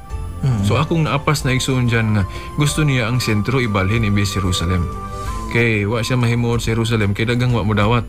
So akong naapas na, igsuon, dyan nga gusto niya ang sentro ibalhin imbes Jerusalem. Kay wa siya mahimuot sa Jerusalem kay daghang wa mo dawat.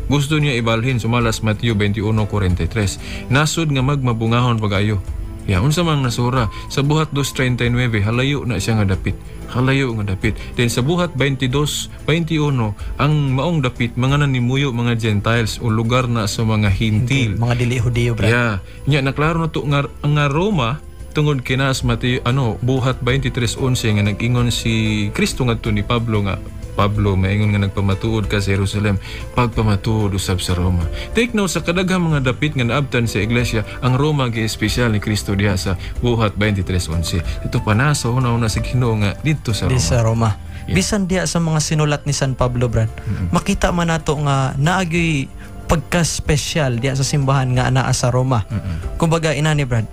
Gusto niya ibalhin sumalas Mateo 21:43. Nasod nga magmabungahon pag-ayo. Ya, unsa mang nasura sa Buhat 2:39, halayo na siya nga dapit. Halayo nga dapit. Then sa Buhat 22:21, ang maong dapit mga nanimuyo mga Gentiles o lugar na sa mga Hintil. Mga dili Hudiyo, Brad. Yeah. Nya naklaro na to nga Roma tungod kinas Mateo ano Buhat 23:11 nga nag-ingon si Kristo ngadto ni Pablo nga, "Pablo, maingon nga nagpamatuod ka sa Jerusalem, pagpamatuod usab sa Roma." Take note, sa kadaghang mga dapit nga naabtan sa iglesia, ang Roma gi espesyal ni Kristo diha sa Buhat 23:11. Ito pa nasa una-una sa Ginoo nga didto sa Di Roma. Sa Roma. Bisan diha sa mga sinulat ni San Pablo, Brad, makita man nato nga naagyoy pagka-special diha sa simbahan nga anaa sa Roma. Kumbaga inani, Brad,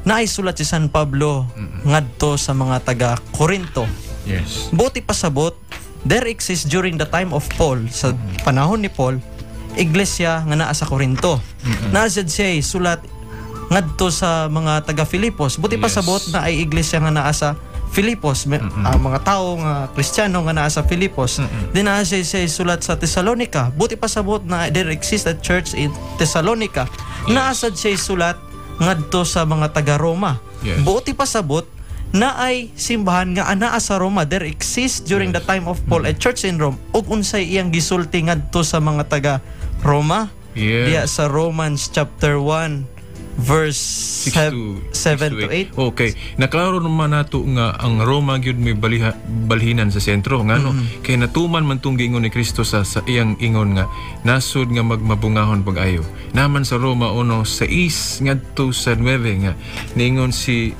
naay sulat si San Pablo ngadto sa mga taga Corinto. Buot pasabot, there exists during the time of Paul, sa panahon ni Paul, iglesia nga naa sa Corinto. Naa sad siya sulat ngadto sa mga taga Filipos. Buot pasabot na ay iglesia nga naa sa Filipos, ang mga tao nga Kristiyano nga naa sa Filipos. Then naa siya sulat sa Thessalonica. Buot pasabot na there exists a church in Thessalonica. Naa sad siya sulat ngadto sa mga taga Roma. Buot pasabot na ay simbahan nga anaa sa Roma. There exists during the time of Paul a church in Rome. Ug unsay iyang gisulti ngadto sa mga taga Roma? Diya sa Romans chapter 1 verse 6 to 7 to 8. Okay. Naklaro naman nato nga ang Roma gyud may balhinan sa sentro ngano kay natuman man tong giingon ni Kristo sa iyang ingon nga nasod nga magmabungahon pag-ayo. Naman sa Roma 1:6 ngadto sa 9 nga niingon si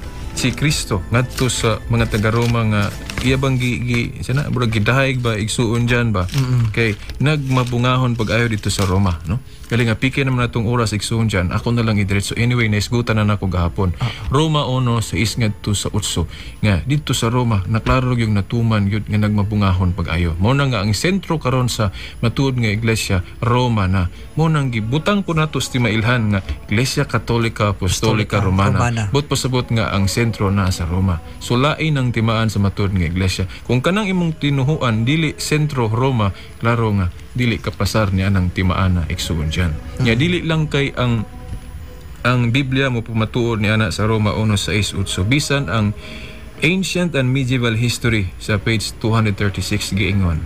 Kristo ngadto sa mga taga Roma nga iya bang gi, gi sana murag gidahig ba, igsuon dyan ba, kay nagmabungahon pag-ayo dito sa Roma, no? Kali nga pike naman natong oras, igsuon dyan, ako na lang idiretso. Anyway, naisgutan na nako gahapon. Roma 1:6 ngadto sa 8 nga dito sa Roma naklaro yung natuman yun nga nagmabungahon pag-ayo. Mao na nga ang sentro karon sa matuod nga iglesia, Roma na. Mao nang gibutang po nato sa timailhan nga Iglesia Katolika Apostolika Romana. Romana. Buot pasabot nga ang sentro na sa Roma. So lain ang timaan sa matuod nga iglesia. Kung kanang imong tinuhuan dili sentro Roma, klaro nga dili kapasar ni anang timaan na, igsuon dyan. Nya dili lang kay ang Biblia mo pumatuod ni ana sa Roma 1:6-8, bisan ang Ancient and Medieval History sa page 236 giingon.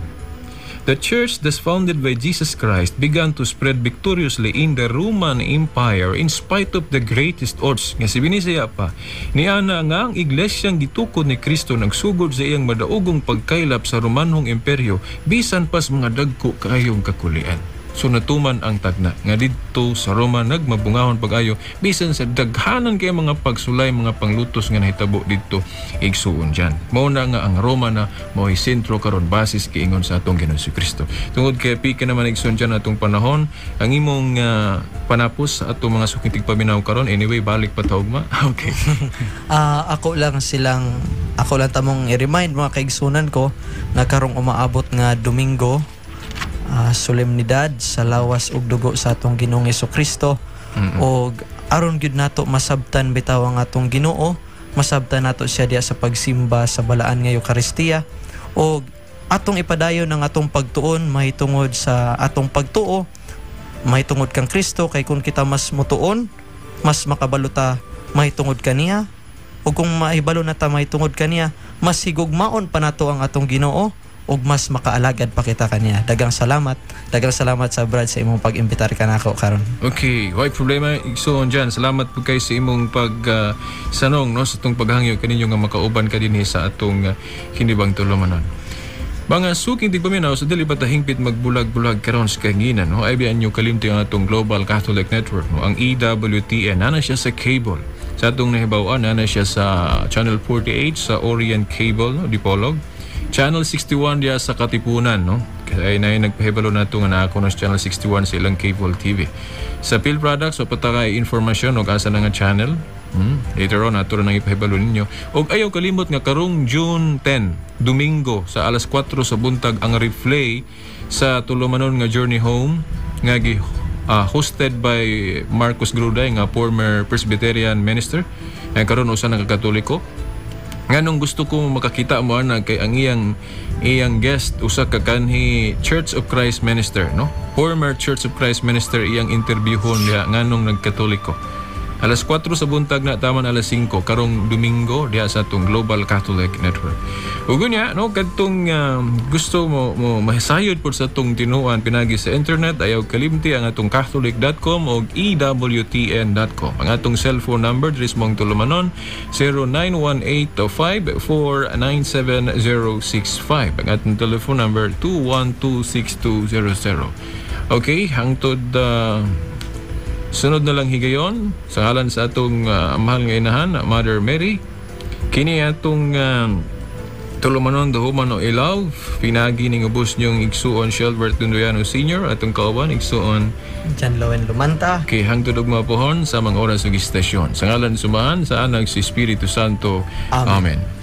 The church thus founded by Jesus Christ began to spread victoriously in the Roman Empire in spite of the greatest odds. Nga si Binisaya pa, niana nga ang iglesyang gitukod ni Kristo nagsugod sa iyang madaugong pagkaylap sa Romanhong Imperyo bisan pas mga dagko kaayong kakulian. So natuman ang tagna nga didto sa Roma nagmabungahon pag-ayo bisan sa daghanan kay mga pagsulay, mga panglutos nga nahitabo didto, igsuon dyan. Mao na nga ang Roma na mao'y sentro karon, basis giingon sa atong Ginoong Kristo. Tungod kay pika naman, igsuon dyan, atong panahon, ang imong panapos sa atong mga suking tigpaminaw karon. Anyway, balik pa ta ugma. Okay. Ako lang tamong i-remind mga kaigsunan ko nga karong umaabot nga Domingo, solemnidad sa lawas ug dugo sa atong Ginoong Kristo, og aron gyud nato masabtan bitaw ang atong Ginoo, masabtan nato siya diya sa pagsimba sa balaan nga Eukaristiya, og atong ipadayon ang atong pagtuon mahitungod sa atong pagtuo mahitungod kang Kristo, kay kung kita mas mutuon, mas makabalo ta mahitungod kaniya, ug kung mahibalo na ta mahitungod kaniya, mas higugmaon pa nato ang atong Ginoo ug mas makaalagad pa kita kaniya. Daghang salamat. Daghang salamat sa Brad sa imong pag-imbitar kanako karon. Okay, way problema, igsuon dyan. Salamat po kay sa imong pag sanong, no, sa atong paghangyo kaninyo nga makauban ka dinhi sa atong kinibang tulumanon. Mga suking tigpaminaw, sa dili pa ta hingpit magbulag-bulag karon sa kahanginan, no, ay biyan nyo kalimti ang atong Global Catholic Network, no, ang EWTN, nana siya sa cable. Sa atong nahibaw-an, nana siya sa Channel 48 sa Orient Cable, no, Dipolog. Channel 61 diya sa Katipunan, no? Kaya na nagpahibalo na ito nga naako na sa Channel 61 sa ilang cable TV. Sa Phil Products, o patakay informasyon og asa na nga channel. Later on, ato na nang ipahibalo ninyo. Og ayaw kalimot nga karong June 10, Domingo, sa alas 4 sa buntag, ang replay sa tulumanon nga Journey Home nga hosted by Marcos Gruday nga former Presbyterian minister. Karon usa na ka Katoliko. Nganong gusto ko makakita mo ana kay ang iyang iyang guest usa ka kanhi Church of Christ minister, no? Former Church of Christ minister iyang interviewhon diha nganong nagkatoliko. Alas 4 sa buntag na taman alas 5 karong Domingo diha sa atong Global Catholic Network. Ug unya no, kadtong gusto mo mo mahasayod pod sa atong tinuan pinagi sa internet, ayaw kalimti ang atong catholic.com o ewtn.com. Ang atong cellphone number diri sa mong tulumanon, 0918-5497065. Ang atong telephone number, 2126200. Okay, hangtod sunod na lang higayon, sa ngalan sa atong mahal nga inahan, Mother Mary, kini atong tulumanon, the Human o Ilaw, pinagi ning ubos niyong igsuon Shelbert Dundoyano Sr., atong kauban, igsuon John Lowen Lumanta. Kay hangtod ug mapuhon sa mga oras ug istasyon. Sa ngalan sa Amahan, sa Anak, sa Espiritu Santo. Amen. Amen.